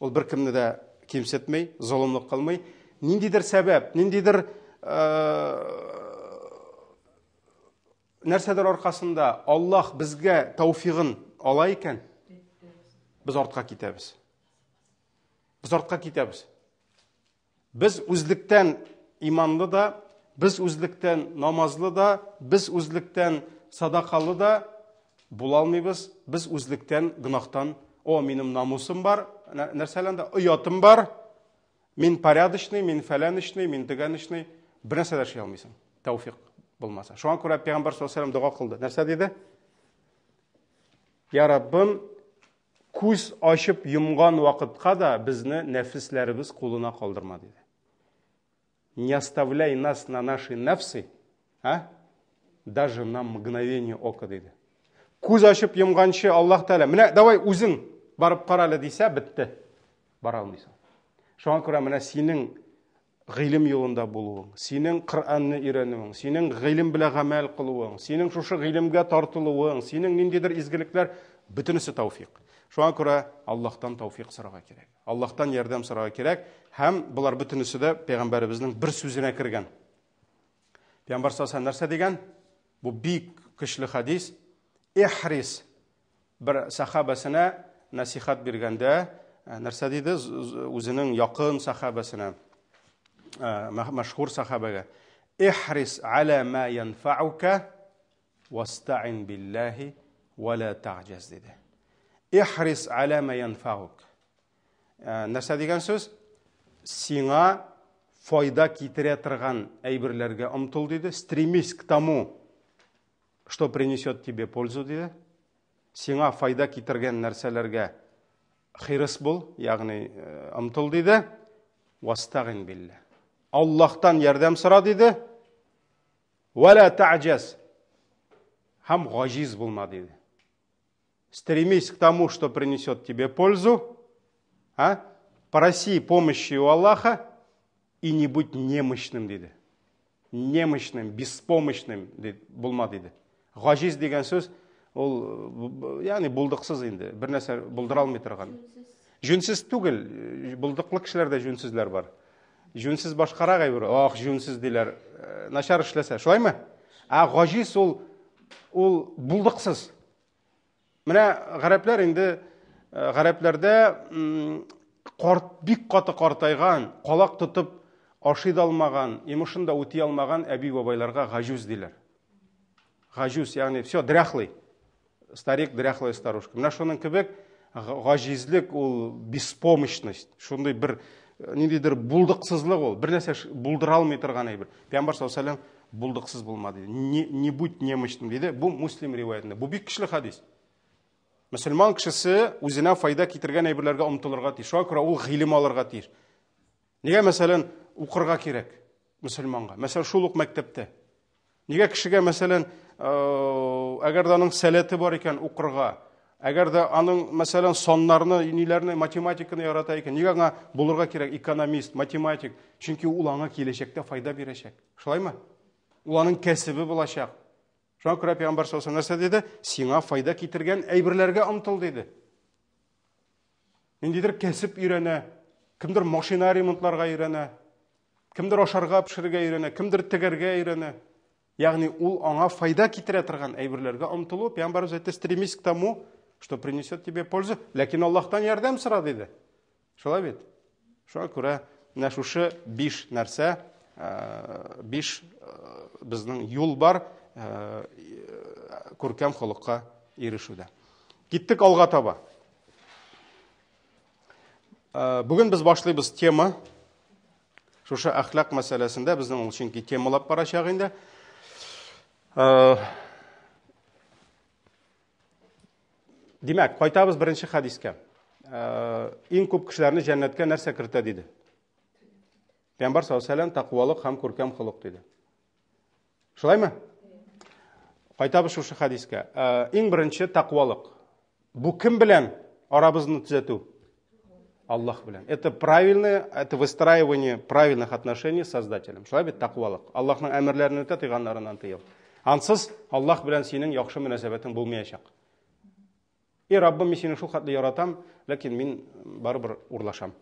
ул беркемне дә кимсетми, золымлык кылмый. Ниндидер сәбәп, ниндидер э, Нәрсәдер аркасында Аллаһ безгә тауфигын ала икән, без артка китәбез. Без артка китәбез. Без үзлектән иманлы да, без үзлектән намазлы да, без үзлектән садакалы да була алмыйбыз. Без үзлектән гөнаһтан, о, минем намусым бар, нәрсәлән дә оятым бар. Мин порядочный, мин фәләнечный, мин тегәнечный, бер нәрсә дә эшли алмыйсың. Тәүфик булмаса. Шуңа күрә пәйгамбәр саллаллаһу алейһи дога кылды. Нәрсә диде? Я Раббым, күз ачып йомган вакытка да безне нәфесләребез кулына калдырма, диде. Не оставляй нас на наши нәфсы, а? Даже на мгновение ока, диде. Күз ачып йомганчы Аллаһ Тәгалә, менә давай үзең барып кара әле дисә, бетте. Бара алмыйсың. Шуңа күрә менә синең гыйлем юлында булуың, синең Коръәнне өйрәнүең, синең гыйлем белән гамәл кылуың, синең шушы гыйлемгә тартылуың, синең ниндидер изгелекләр, бөтенесе тәүфик. Шуңа күрә Аллаһтан тәүфик сорарга кирәк. Аллаһтан ярдәм сорарга кирәк һәм болар бөтенесе дә пәйгамбәребезнең бер сүзенә кергән. Пәйгамбәр саллаллаһу нәрсә дигән? Бу бик көчле хадис. Ихрис бер сахабәсенә насихат биргәндә э, нәрсә диде? Үзенең якын сахабәсенә, э, мәшһүр сахабәгә. Ихрис аля ма янфаука вастаин биллаһи ва ла та'җаз диде. Ихрис аля ма янфаук. Э, нәрсә дигән сүз? Сиңа файда китерә торган әйберләргә омтыл диде. Стремись к тому, что принесет тебе пользу диде. Сиңа файда китергән нәрсәләргә хирыс бул, ягъни э, омтыл диде. Вастагин билла. Аллаһтан ярдәм сора диде. Вәлә та'җаз. Һәм гаҗиз булма диде. Стремись к тому, что принесет тебе пользу, а? Проси помощи у Аллаха и не будь немощным, диде. Немощным, беспомощным булма диде. Гаҗиз дигән сүз ул ягъни булдыксыз инде, бер нәрсә булдыра алмый торган. Җүнсез түгел, булдыклы кешеләрдә җүнсезләр бар. Җүнсез башкарак әйбер, ах, җүнсез диләр, э, начар эшләсә, шулаймы? Ә гаҗиз ул ул булдыксыз. Менә гарәпләр инде э, гарәпләрдә карт бик каты картайган, калак тотып ашый да алмаган, йомышын да үти алмаган әби бабайларга гаҗүз диләр. Гаҗүз, ягъни все, дряхлый. Старик, дряхлая старушка. Менә шуның кебек гаҗизлек ул беспомощность, шундый бер э, ниндидер булдыксызлык ул, бер нәрсә булдыра алмый торган әйбер. Пәйгамбәр саллаллаһу алейһи вәсәлләм булдыксыз булма диде. Не, не будь немощным диде. Бу Муслим риваятендә. Бу бик көчле хадис. Мөселман кешесе үзенә файда китергән әйберләргә омтылырга тиеш. Шуңа күрә ул гыйлем алырга тиеш. Нигә, мәсәлән, укырга кирәк мөселманга? Мәсәлән, шул ук мәктәптә. Нигә кешегә, мәсәлән, э, әгәр дә аның сәләте бар икән укырга, әгәр дә аның, мәсәлән, саннарны, ниләрне, математиканы ярата икән, нигә аңа булырга кирәк экономист, математик? Чөнки ул аңа киләчәктә файда бирәчәк. Шулаймы? Ул аның кәсебе булачак. Шуңа күрә пәйгамбәр саллаллаһу нәрсә диде? Сиңа файда китергән әйберләргә омтыл диде. Ниндидер кәсеп өйрәнә, кемдер машина ремонтларга өйрәнә, кемдер ашарга пешерергә өйрәнә, кемдер тегәргә өйрәнә. Ягъни ул аңа файда китерә торган әйберләргә омтылу, пәйгамбәребез әйтте, стремись к тому, что принесет тебе пользу, ләкин Аллаһтан ярдәм сора диде. Шулай бит? Шуңа күрә менә шушы биш нәрсә, э, биш э, безнең юл бар э, күркәм холыкка ирешүдә. Киттек алга таба. Бүген без башлыйбыз тема. Шушы әхлак мәсьәләсендә безнең ул чөнки темалап барачак инде. Димәк, кайтабыз беренче хәдискә. Иң күп кешеләрне җәннәткә нәрсә кертә диде? Пәйгамбәр саллаллаһу алейһи вәсәлләм тәкъвалык һәм күркәм холык диде. Шулаймы? Кайтабыз шушы хәдискә. Иң беренче тәкъвалык. Бу кем белән арабызны төзәтү? Аллаһ белән. Это правильное, это выстраивание правильных отношений с Создателем. Шулай бит тәкъвалык. Аллаһның әмерләрен үтә, тыйганнарыннан тыел. Ансыз Аллаһ белән синең яхшы мөнәсәбәтең булмаячак. И Раббым, мин сине шул хәтле яратам, ләкин мин барыбер урлашам.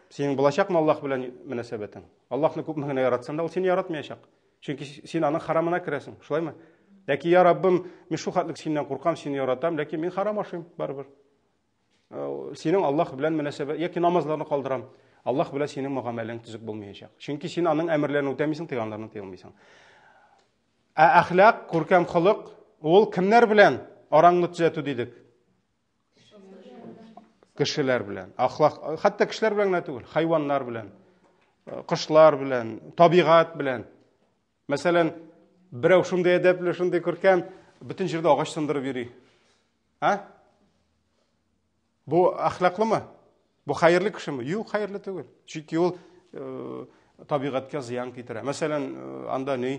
Синең булачакмы Аллаһ белән мөнәсәбәтең? Аллаһны күпме генә яратсаң да, ул сине яратмаячак. Чөнки син аның харамына керәсең, шулаймы? Ләкин я Раббым, мин шул хәтле синнән куркам, сине яратам, ләкин мин харам ашыйм барыбер. Э, синең Аллаһ белән мөнәсәбәт яки намазларны калдырам. Аллаһ белән синең мөгамәләң төзек булмаячак. Чөнки син аның әмерләрен үтәмисең, тыйганнарны тыелмыйсың. Ә әхлак, күркәм холык, ул кемнәр белән араңны төзәтү дидек? Кешеләр белән. Әхлак, хәтта кешеләр белән генә түгел, хайваннар белән, кошлар белән, табигать белән. Мәсәлән, берәү шундый әдәпле, шундый күркәм, бөтен җирдә агач сындырып йөри. А? Бу әхлаклымы? Бу хәерле кешеме? Юк, хәерле түгел. Чөнки ул э, табигатькә зыян китерә. Мәсәлән, э, анда ни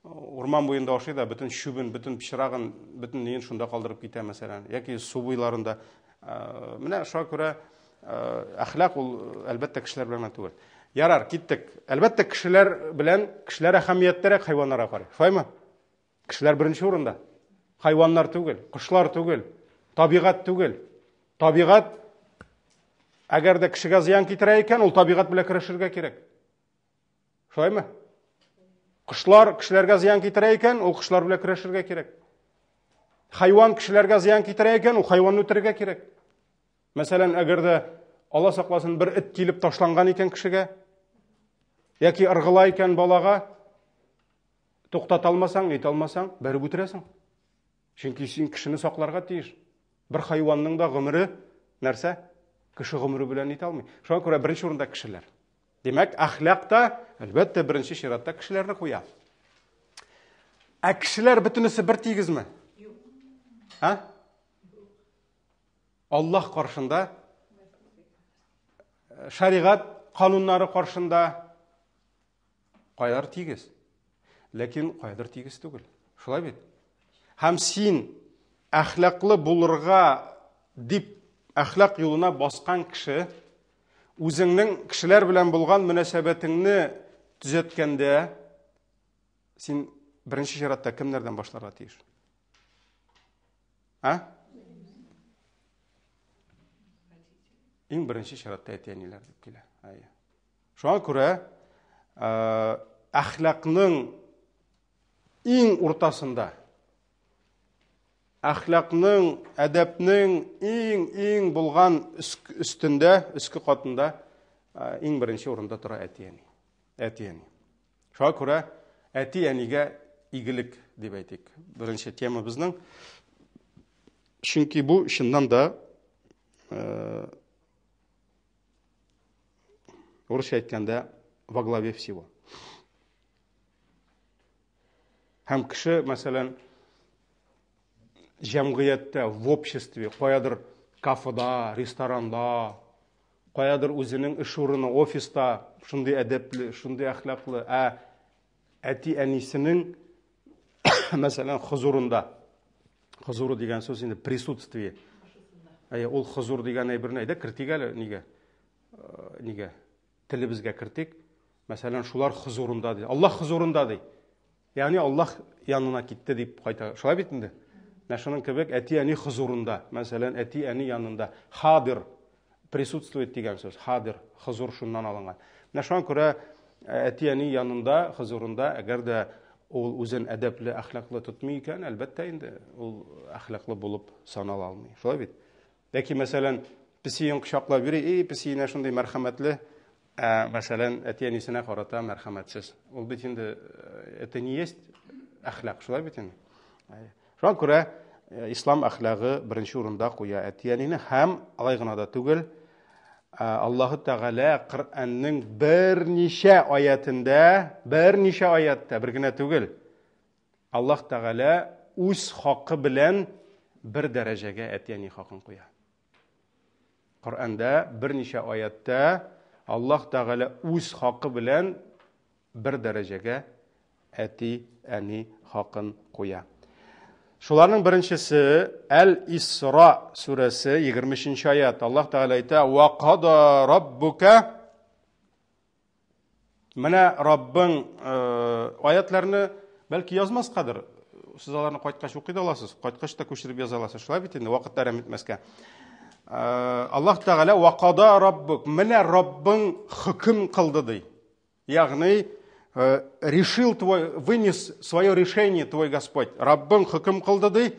урман буенда ашый да бөтен чүбен, бөтен пычрагын, бөтен ниен шунда калдырып китә, мәсәлән, яки су буйларында. Э, менә шуңа күрә әхлак ул әлбәттә кешеләр белән генә түгел. Ярар, киттек. Әлбәттә, кешеләр белән кешеләр әһәмиятлерәк хайваннарга карый. Шулаймы? Кешеләр беренче урында. Хайваннар түгел, кошлар түгел, табигать түгел. Табигать әгәр дә кешегә зыян китерә икән, ул табигать белән көрәшергә кирәк. Шулаймы? Кошлар кешеләргә зыян китерә икән, ул кошлар белән көрәшергә кирәк. Хайван кешеләргә зыян китерә икән, ул хайванны үтерергә кирәк. Мәсәлән, әгәр дә Алла сакласын бер эт килеп ташланган икән кешегә, яки ыргыла икән балага, Туктата алмасаң, әйтә алмасаң, бәреп үтерәсең. Чөнки син кешене сакларга тиеш. Бер хайванның да гомере нәрсә? Кеше гомере белән итә алмый. Шуңа күрә беренче урында кешеләр. Димәк, әхлак та, әлбәттә, беренче чиратта кешеләрне куя. Ә кешеләр бөтенесе бер тигезме? Юк. А? Аллаһ каршында, шәригать кануннары каршында Кайлар тигез. Ләкин кайдыр тигез түгел. Шулай бит? Һәм син әхлаклы булырга дип әхлак юлына баскан кеше үзеңнең кешеләр белән булган мөнәсәбәтеңне төзәткәндә син беренче чиратта кемнәрдән башларга тиеш? А? Иң беренче чиратта әти-әниләр дип килә. Әйе. Шуңа күрә әхлакның иң уртасында, әхлакның, әдәпнең иң-иң булган өстендә, өске катында иң беренче урында тора әти-әни. Әти-әни. Шуңа күрә әти-әнигә игелек дип әйтик. Беренче тема безнең. Чөнки бу чыннан да Урысча әйткәндә, во главе всего. Һәм кеше, мәсәлән, җәмгыятьтә, в обществе, каядыр кафеда, ресторанда, каядыр үзенең эш урыны, офиста шундый әдәпле, шундый әхлаклы, ә әти-әнисенең, мәсәлән, хозурында, хозуры дигән сүз инде присутствие. Әйе, ул хозур дигән әйберне әйдә кертик әле, нигә? Э, нигә? Телебезгә кертик. Мәсәлән, шулар хозурында ди. Аллаһ хозурында ди. Ягъни Аллаһ янына китте дип кайта. Шулай бит инде. Менә шуның кебек әти-әни хозурында, мәсәлән, әти-әни янында хадир присутствует дигән сүз, хадир, хозур шуннан алынган. Менә шуңа күрә э, әти-әни янында, хозурында, әгәр дә ул үзен әдәпле, әхлаклы тотмый икән, әлбәттә инде ул әхлаклы булып санала алмый. Шулай бит? Яки, мәсәлән, песиен кочаклап йөри, эй, песиенә шундый мәрхәмәтле, ә, мәсәлән, әти-әнисенә карата мәрхәмәтсез. Ул бит инде э, это не есть әхлак, шулай бит инде. Шуңа күрә э, ислам әхлагы беренче урында куя әти-әнине һәм алай гына да түгел, э, Аллаһы Тәгалә Коръәннең берничә аятендә, берничә аятта, бер генә түгел, Аллаһ Тәгалә үз хакы белән бер дәрәҗәгә әти-әни хакын куя. Коръәндә берничә аятта Аллаһ Тәгалә үз хакы белән бер дәрәҗәгә әти-әни хакын куя. Шуларның беренчесе Әл-Исра сүрәсе 23 аят. Аллаһ Тәгалә әйтә: "Ва када раббука" Менә Раббың э, аятларны бәлки язмаскадыр. Сез аларны кайткач укый да аласыз, кайткач та күчереп яза аласыз. Шулай бит инде, вакыт әрәм итмәскә. Э, Аллаһ Тәгалә вакада Раббук. Менә Раббың хөкем кылды ди. Ягъни э, решил твой, вынес свое решение твой Господь. Раббың хөкем кылды ди.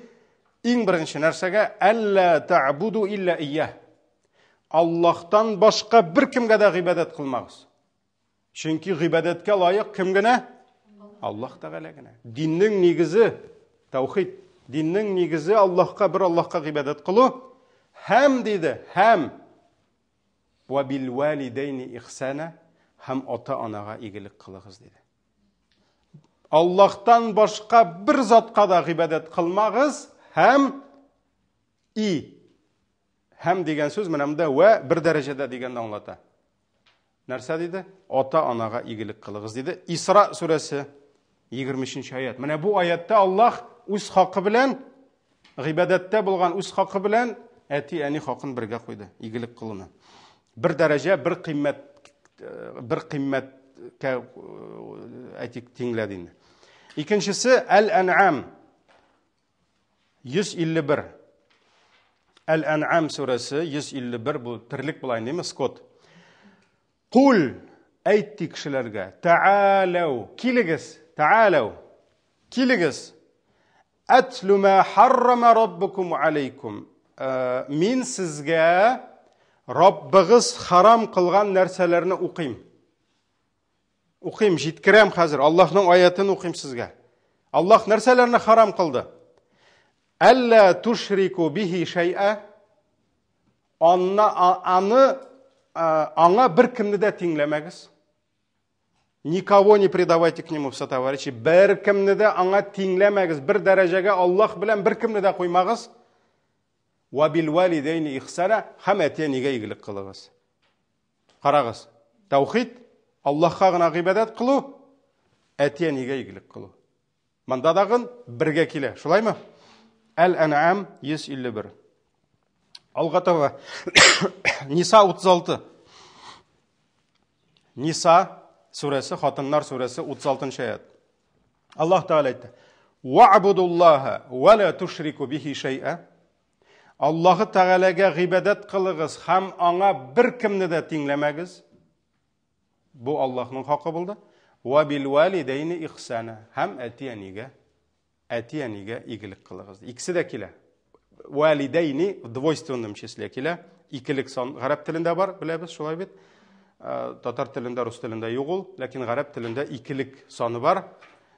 Иң беренче нәрсәгә әллә та'буду илля ия. Аллаһтан башка беркемгә дә гыйбадәт кылмагыз. Чөнки гыйбадәткә лаек кем генә? Аллаһ Тәгалә генә. Диннең нигезе таухид. Диннең нигезе Аллаһка бер Аллаһка гыйбадәт кылу. Һәм диде, һәм. Ва бил валидейни ихсана һәм ата-анага игелек кылыгыз диде. Аллаһтан башка бер затка да гыйбадәт кылмагыз һәм и һәм дигән сүз менә монда вә бер дәрәҗәдә дигәнне аңлата. Нәрсә диде? Ата-анага игелек кылыгыз диде. Исра сүрәсе 23 аят. Менә бу аятта Аллаһ үз хакы белән гыйбадәттә булган үз хакы белән әти-әни хакын бергә куйды, игелек кылуны. Бер дәрәҗә, бер кыйммәт, э, бер кыйммәткә э, әйтик тиңләде инде. Икенчесе Әл-Ән'ам 151. Әл-Ән'ам сүрәсе 151 бу терлек була инде, скот. Кул әйт ди кешеләргә, тәгаләү, килегез, тәгаләү, килегез. Әтлү мә харрама раббукум алейкум. Э, мин сезгә Раббыгыз харам кылган нәрсәләрне укыйм. Укыйм, җиткерәм хәзер. Аллаһның аятын укыйм сезгә. Аллаһ нәрсәләрне харам кылды? Әллә тушрику бихи шәй'a. Анна, аны аңа бер кемне дә тиңләмәгез. Никого не предавайте к нему в сотоварищи. Бер кемне дә аңа тиңләмәгез. Бер дәрәҗәгә Аллаһ белән бер кемне дә куймагыз. Ва бил валидейни ихсана һәм әти-әнигә игелек кылыгыз. Карагыз, таухид, Аллаһка гына гыйбадәт кылу, әти-әнигә игелек кылу. Монда дагын бергә килә, шулаймы? Әл-Ән'ам 151. Алга таба. Ниса 36. Ниса сүрәсе, хатыннар сүрәсе 36 аят. Аллаһ Тәгалә әйтте: "Ва'будуллаһа ва ла тушрику бихи шәй'a." Аллаһы Тәгаләгә гыйбадәт кылыгыз һәм аңа бер кемне дә тиңләмәгез. Бу Аллаһның хакы булды. Ва бил валидейни ихсана. Һәм әти-әнигә әти-әнигә игелек кылыгыз. Икесе дә килә. Валидейни в двойственном числе килә. Икелек сан гарәп телендә бар, беләбез, шулай бит. Э, татар телендә, рус телендә юк ул, ләкин гарәп телендә икелек саны бар.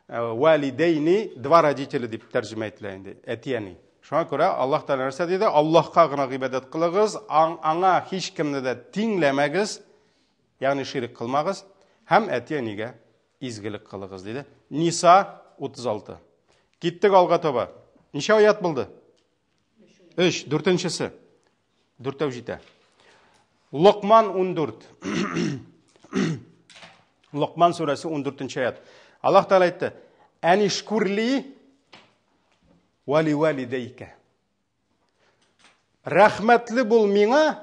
Э, валидейни два родителя дип тәрҗемә ителә инде, әти-әни. Шуңа күрә Аллаһ Тәгалә нәрсә диде? Аллаһка гына гыйбадәт кылыгыз, аңа һич кемне дә тиңләмәгез, ягъни ширк кылмагыз һәм әти-әнигә изгелек кылыгыз диде. Ниса 36. Киттек алга таба. Ничә аят булды? 3, дүртенчесе. Дүртәү җитә. Локман 14. Локман сүрәсе 14 аят. Аллаһ Тәгалә әйтте: "Әнишкурли ва ливалидейка". Рәхмәтле бул миңа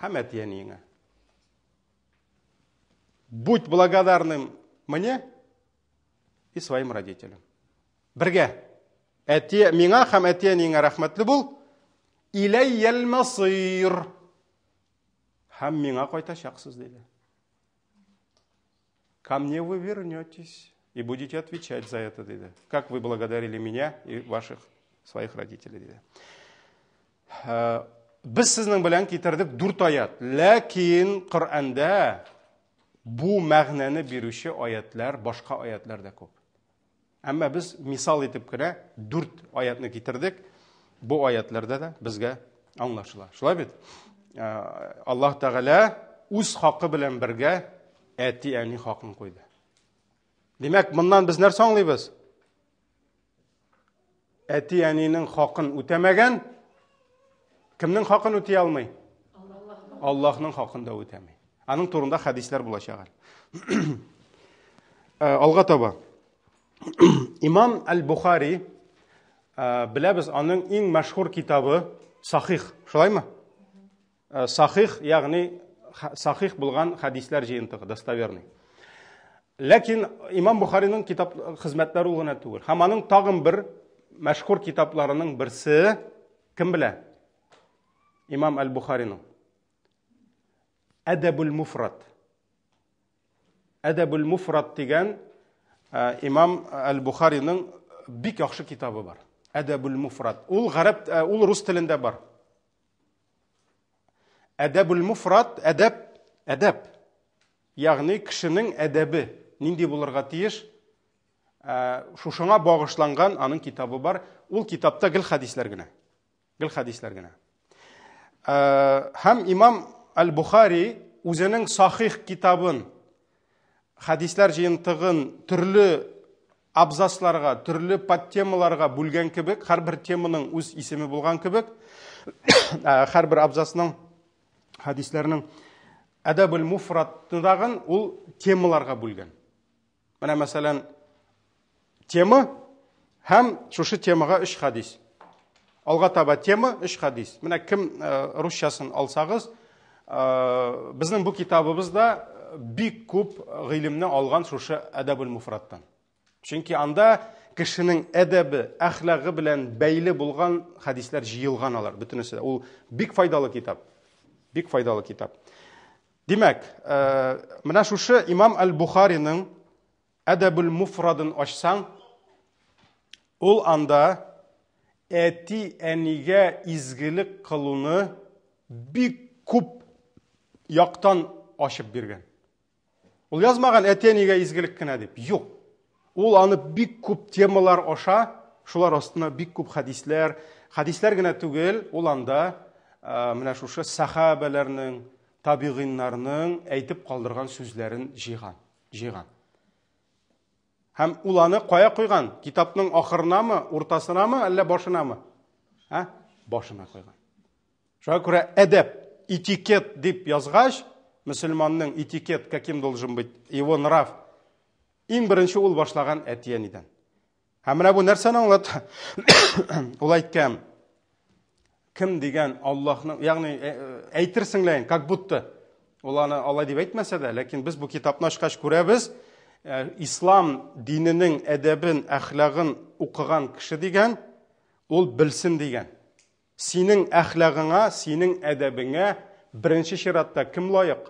һәм әти-әниеңә. Будь благодарным мне и своим родителям. Бергә. Әти, миңа һәм әти-әниеңә рәхмәтле бул. Иләйял масир. Һәм миңа кайтачаксыз, диде. Ко мне вы вернетесь и будете отвечать за это, диде. Как вы благодарили меня и ваших своих родителей, диде. Э, без сезнең белән китердек дүрт аят. Ләкин Коръәндә бу мәгънәне бирүче аятлар, башка аятлар да күп. Әмма без мисал итеп кенә дүрт аятны китердек. Бу аятларда да безгә аңлашыла. Шулай бит? Э, Аллаһ Тәгалә үз хакы белән бергә әти-әни хакын куйды. Димәк, моннан без нәрсә аңлыйбыз? Әти-әнинең хакын үтәмәгән кемнең хакын үти алмый? Аллаһның хакын да үтәми. Аның турында хәдисләр булачак әле. Э, алга таба. Имам Аль-Бухари э, беләбез, аның иң мәшһүр китабы Сахих, шулаймы? Э, сахих, ягъни сахих булган хәдисләр җыентыгы, достоверный. Ләкин Имам Бухариның китап хезмәтләре ул гына түгел. Һәм аның тагын бер мәшһүр китапларының берсе кем белә? Имам Әл-Бухариның Әдәбул Муфрат. Әдәбул Муфрат дигән э, Имам Әл-Бухариның бик яхшы китабы бар. Әдәбул Муфрат. Ул гарәп, э, ул рус телендә бар. Әдәбул муфрат, әдәп, әдәп. Ягъни кешенең әдәбе нинди булырга тиеш? Ә, шушыңа багышланган аның китабы бар. Ул китапта гел хәдисләр генә. Гел хәдисләр генә. Ә, һәм имам Аль-Бухари үзенең Сахих китабын, хәдисләр җыентыгын төрле абзацларга, төрле подтемаларга бүлгән кебек, һәрбер теманың үз исеме булган кебек, һәрбер абзацның, хәдисләрнең Әдәбул Муфрадтагын ул темаларга бүлгән. Менә мәсәлән, тема һәм шушы темага өч хәдис. Алга таба тема, өч хәдис. Менә кем русчасын алсагыз, безнең бу китабыбызда бик күп гыйлемне алган шушы Әдәбул Муфрадтан. Чөнки анда кешенең әдәбе, әхлагы белән бәйле булган хәдисләр җыелган алар бөтенесе. Ул бик файдалы китап. Бик файдалы китап. Димәк, менә шушы Имам Әл-Бухариның Әдәбул Муфрадын ачсаң, ул анда әти-әнигә изгелек кылуны бик күп яктан ачып биргән. Ул язмаган әти-әнигә изгелек кенә дип. Юк. Ул аны бик күп темалар аша, шулар астына бик күп хәдисләр, хәдисләр генә түгел, ул анда менә шушы сахабәләрнең, табигыйннарның әйтеп калдырган сүзләрен җыйган, җыйган. Һәм ул аны кая куйган? Китапның ахырынамы, уртасынамы, әллә башынамы? Ә? Башына куйган. Шуңа күрә әдәп, этикет дип язгач, мөселманның этикет каким должен быть, его нрав, иң беренче ул башлаган әти-әнидән. Һәм менә бу нәрсәне аңлата? Ул әйткән, кем дигән Аллаһның, ягъни э, э, әйтерсең ләен, как будто ул аны алай дип әйтмәсә дә, ләкин без бу китапны ачкач күрәбез, э, ислам диненең әдәбен, әхлагын укыган кеше дигән, ул белсен дигән. Синең әхлагыңа, синең әдәбеңә беренче чиратта кем лаек?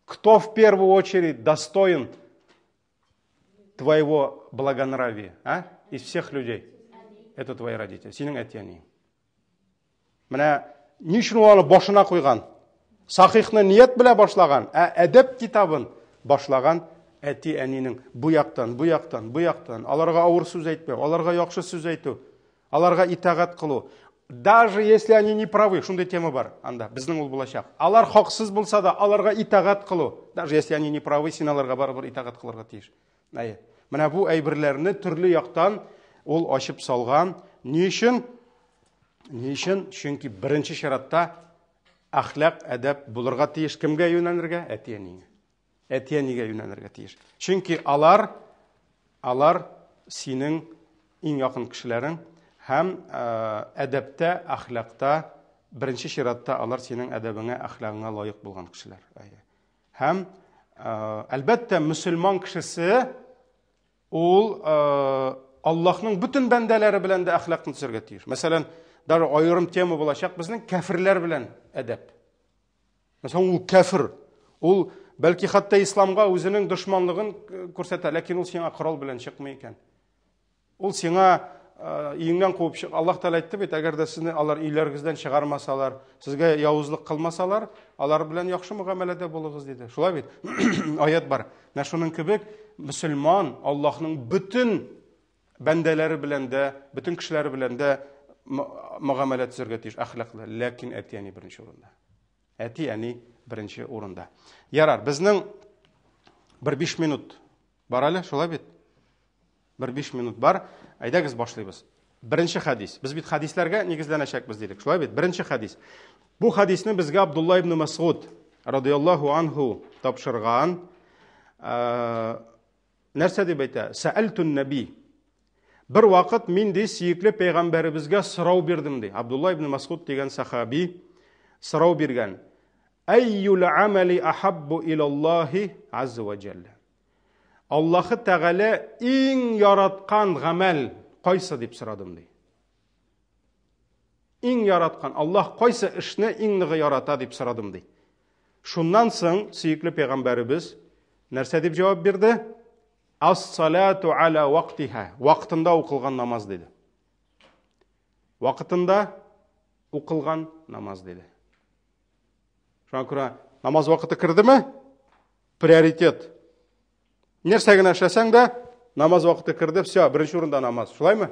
Кто в первую очередь достоин твоего благонравия, а? Из всех людей. Это твои родители. Синең әти-әниең. Менә ни өчен ул аны башына куйган? Сахихны ният белә башлаган, ә әдәп китабын башлаган әти-әнинең бу яктан, бу яктан, бу яктан, аларга авыр сүз әйтмәү, аларга яхшы сүз әйтү, Аларга итагать кылу. Даже если они не правы, шундый тема бар анда, безнең ул булачак. Алар хаксыз булса да, аларга итагать кылу. Даже если они не правы, син аларга барыбер итагать кылырга тиеш. Әйе. Менә бу әйберләрне төрле яктан ул ачып салган. Ни өчен? Ни өчен? Чөнки беренче чиратта әхлак, әдәп булырга тиеш. Кемгә юнәлергә? Әти-әнигә. Әти-әнигә юнәлергә тиеш. Чөнки алар, алар синең иң якын кешеләрең һәм әдәптә, әхлакта беренче чиратта алар синең әдәбеңә, әхлагыңа лаек булган кешеләр. Һәм әлбәттә, мөселман кешесе ул Аллаһның бөтен бәндәләре белән дә әхлакны төзергә тиеш. Мәсәлән, даже аерым тема булачак безнең кәферләр белән әдәп. Мәсәлән, ул кәфер. Ул бәлки хәтта исламга үзенең дошманлыгын э, күрсәтә, ләкин ул сиңа корал белән чыкмый икән. Ул сиңа э, өеңнән куып чык. Аллаһ Тәгалә әйтте бит, әгәр дә сезне алар өйләрегездән чыгармасалар, сезгә явызлык кылмасалар, алар белән яхшы мөгамәләдә булыгыз диде. Шулай бит? Аят бар. Менә шуның кебек мөселман Аллаһның бөтен бәндәләре белән дә, бөтен кешеләре белән дә мөгамәлә төзергә тиеш, әхлаклы. Ләкин әти-әни беренче урында. Әти-әни беренче урында. Ярар, безнең бер 5 минут бар әле, шулай бит? Бер 5 минут бар. Әйдәгез башлыйбыз. Беренче хәдис. Без бит хәдисләргә нигезләнәчәкбез дидек. Шулай бит? Беренче хәдис. Бу хәдисне безгә Абдулла ибн Масгуд радияллаһу анху тапшырган. Э, Нәрсә дип әйтә? Сәәлтүн нәби. Бер вакыт мин ди сөекле пәйгамбәребезгә сорау бирдем ди. Абдулла ибн Масгуд дигән сахаби сорау биргән. Әйюл амали ахаббу илаллахи азза ва җәллә. Аллаһы Тәгалә иң яраткан гамәл кайсы дип сорадым ди. Иң яраткан, Аллаһ кайсы эшне иң ныгы ярата дип сорадым ди. Шуннан соң сөекле пәйгамбәребез нәрсә дип җавап бирде? Ас-салату аля вактиха. Вакытында укылган намаз диде. Вакытында укылган намаз диде. Шуңа күрә намаз вакыты кердеме? Приоритет. Нәрсә генә эшләсәң дә, намаз вакыты керде, все, беренче урында намаз. Шулаймы?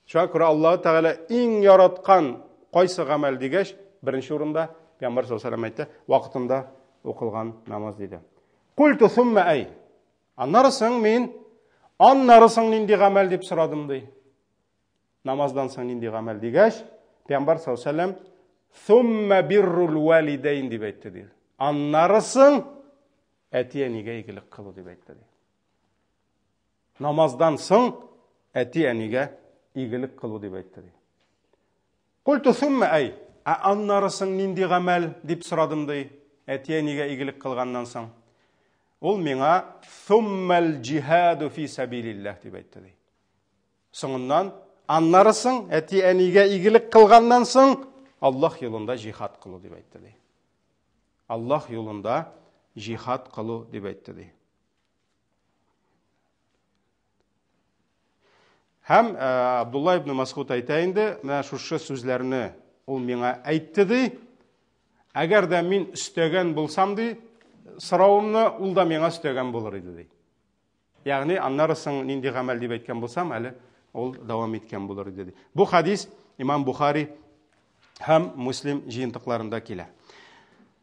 Шуңа күрә Аллаһы Тәгалә иң яраткан кайсы гамәл дигәч, беренче урында Пәйгамбәр саллаллаһу алейһи әйтте, вакытында укылган намаз диде. Культу сумма әй. Аннары соң мин, аннары соң нинди гамәл дип сорадым ди. Намаздан соң нинди гамәл дигәч, Пәйгамбәр саллаллаһу алейһи вәсәлләм сумма биррул валидайн дип әйтте ди. Аннары соң әти-әнигә игелек кылу дип әйтте ди. Намаздан соң әти-әнигә игелек кылу дип әйтте ди. Культу сумма әй, ә аннары соң нинди гамәл дип сорадым ди. Әти-әнигә игелек кылганнан соң. Ул миңа суммал җиһаду фи сабилиллаһ дип әйтте ди. Соңыннан, аннары соң, әти-әнигә игелек кылганнан соң, Аллаһ юлында җихад кылу дип әйтте ди. Аллаһ юлында җихад кылу дип әйтте ди. Һәм э, Абдулла ибн Масгуд әйтә инде, менә шушы сүзләрне ул миңа әйтте ди. Әгәр дә мин өстәгән булсам ди, соравымны ул да миңа өстәгән булыр иде ди. Ягъни аннары соң нинди гамәл дип әйткән булсам, әле ул дәвам иткән булыр иде. Бу хадис Имам Бухари һәм Муслим җыентыкларында килә.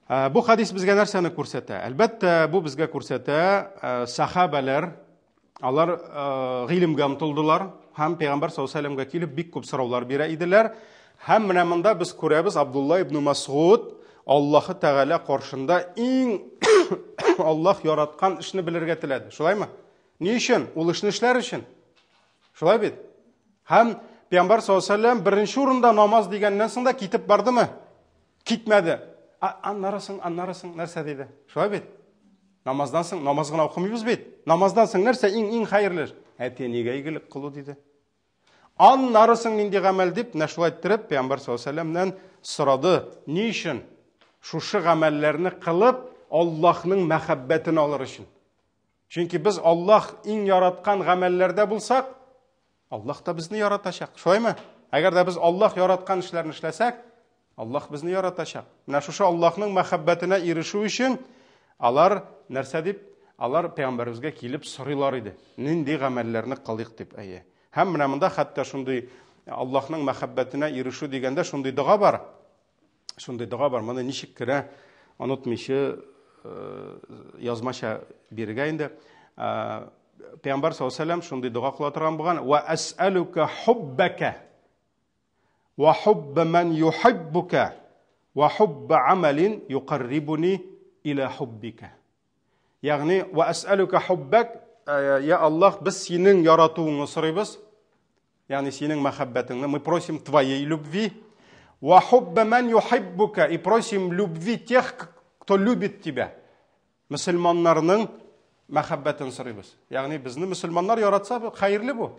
Э, бу хадис безгә нәрсәне күрсәтә? Әлбәттә, бу безгә күрсәтә, э, сахабәләр алар э, гыйлемгә омтылдылар һәм пәйгамбәр саллаллаһу алейһи вәсәлләмгә килеп бик күп сораулар бирә иделәр. Һәм менә монда без күрәбез Абдулла ибн Масгуд Аллаһы Тәгалә каршында иң Аллаһ яраткан эшне белергә теләде. Шулаймы? Ни өчен? Ул эшне эшләр өчен. Шулай бит? Һәм Пәйгамбәр саллаллаһу алейһи вәсәлләм беренче урында намаз дигәннән соң да китеп бардымы? Китмәде. Аннары соң, аннары соң нәрсә диде? Шулай бит? Намаздан соң намаз гына укымыйбыз бит. Намаздан соң нәрсә иң иң хәерле? Әти-әнигә игелек кылу диде. Аннары соң нинди гамәл дип, менә шулай иттереп, Пәйгамбәр саллаллаһу алейһи вәсәлләмнән сорады. Ни өчен? Шушы гамәлләрне кылып, Аллаһның мәхәббәтен алыр өчен. Чөнки без Аллаһ иң яраткан гамәлләрдә булсак, Аллаһ та безне яратачак. Шулаймы? Әгәр дә без Аллаһ яраткан эшләрне эшләсәк, Аллаһ безне яратачак. Менә шушы Аллаһның мәхәббәтенә ирешү өчен алар нәрсә дип, алар пәйгамбәребезгә килеп сорыйлар иде. Нинди гамәлләрне кылыйк дип, әйе. Һәм менә монда хәтта шундый Аллаһның мәхәббәтенә ирешү дигәндә шундый дога бар. Шундый дога бар. Моны ничек кенә онытмыйча э, язмача бирергә инде. Э, Пәйгамбәр саллаллаһу алейһи вәсәлләм шундый дога кыла торган булган: "Ва әсәлүкә хуббака Ва хубба ман юхиббука ва хубба амалин юкаррибуни иля хуббика. Ягъни ва әсәлүкә хуббак, э, я Аллаһ, без синең яратуыңны сорыйбыз. Ягъни синең мәхәббәтеңне, мы просим твоей любви. Ва хубба ман юхиббука, и просим любви тех, кто любит тебя. Мөселманнарның мәхәббәтен сорыйбыз. Ягъни безне мөселманнар яратса, хәерле бу.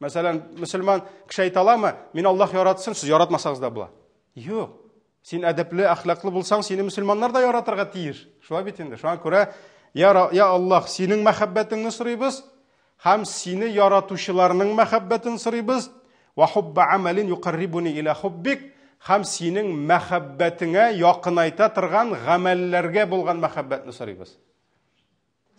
Мәсәлән, мөселман кеше әйтә аламы, мин Аллаһ яратсын, сез яратмасагыз да була. Юк. Син әдәпле, әхлаклы булсаң, сине мөселманнар да яратырга тиеш. Шулай бит инде. Шуңа күрә, я, я Аллаһ, синең мәхәббәтеңне сорыйбыз һәм сине яратучыларның мәхәббәтен сорыйбыз. Ва хубба амалин юкаррибуни иля хуббик һәм синең мәхәббәтеңә якынайта торган гамәлләргә булган мәхәббәтне сорыйбыз.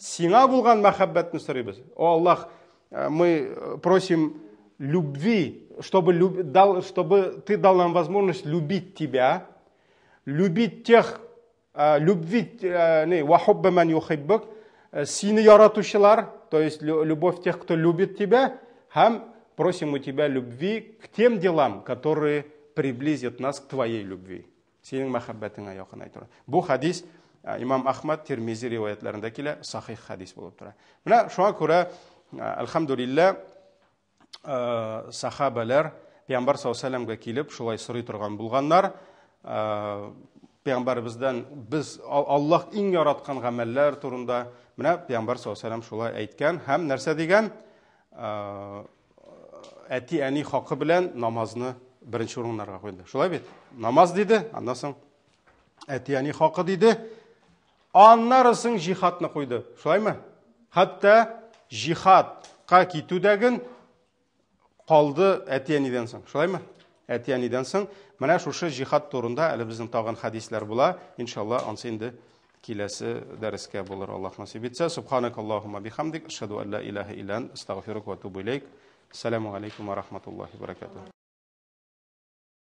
Сиңа булган мәхәббәтне сорыйбыз. О Аллах, э, мы э, просим любви, чтобы, люб, дал, чтобы ты дал нам возможность любить тебя, любить тех, э, любви, не, вахубба ман юхиббук, сине яратучылар, то есть любовь тех, кто любит тебя, һәм просим у тебя любви к тем делам, которые приблизят нас к твоей любви. Синең мәхәббәтеңә якынайтыр. Бу хадис Имам Ахмад, Тирмизи риваятларында килә, сахих хадис булып тора. Менә шуңа күрә, әлхәмдулилла, сахабәләр Пәйгамбәр саллаллаһу алейһи килеп шулай сорый торган булганнар. Пәйгамбәребездән без Аллаһ иң яраткан гамәлләр турында менә Пәйгамбәр саллаллаһу алейһи шулай әйткән һәм нәрсә дигән? Әти-әни хакы белән намазны беренче урыннарга куйды. Шулай бит? Намаз диде, аннан соң әти-әни хакы диде. Аннары соң җихадны куйды. Шулаймы? Хәтта җихадка китүдәген калды әти-әнидән соң. Шулаймы? Әти-әнидән соң менә шушы җихад турында әле безнең тагын хәдисләр була. Иншалла, ансы инде киләсе дәрескә булыр, Аллаһ насыйп итсә. Субханакаллаһумма бихамдик, ашһаду ан ла илаһа илля ант, астагфирука ва атубу илейк. Ассаламу алейкум ва рахматуллахи ва баракатух.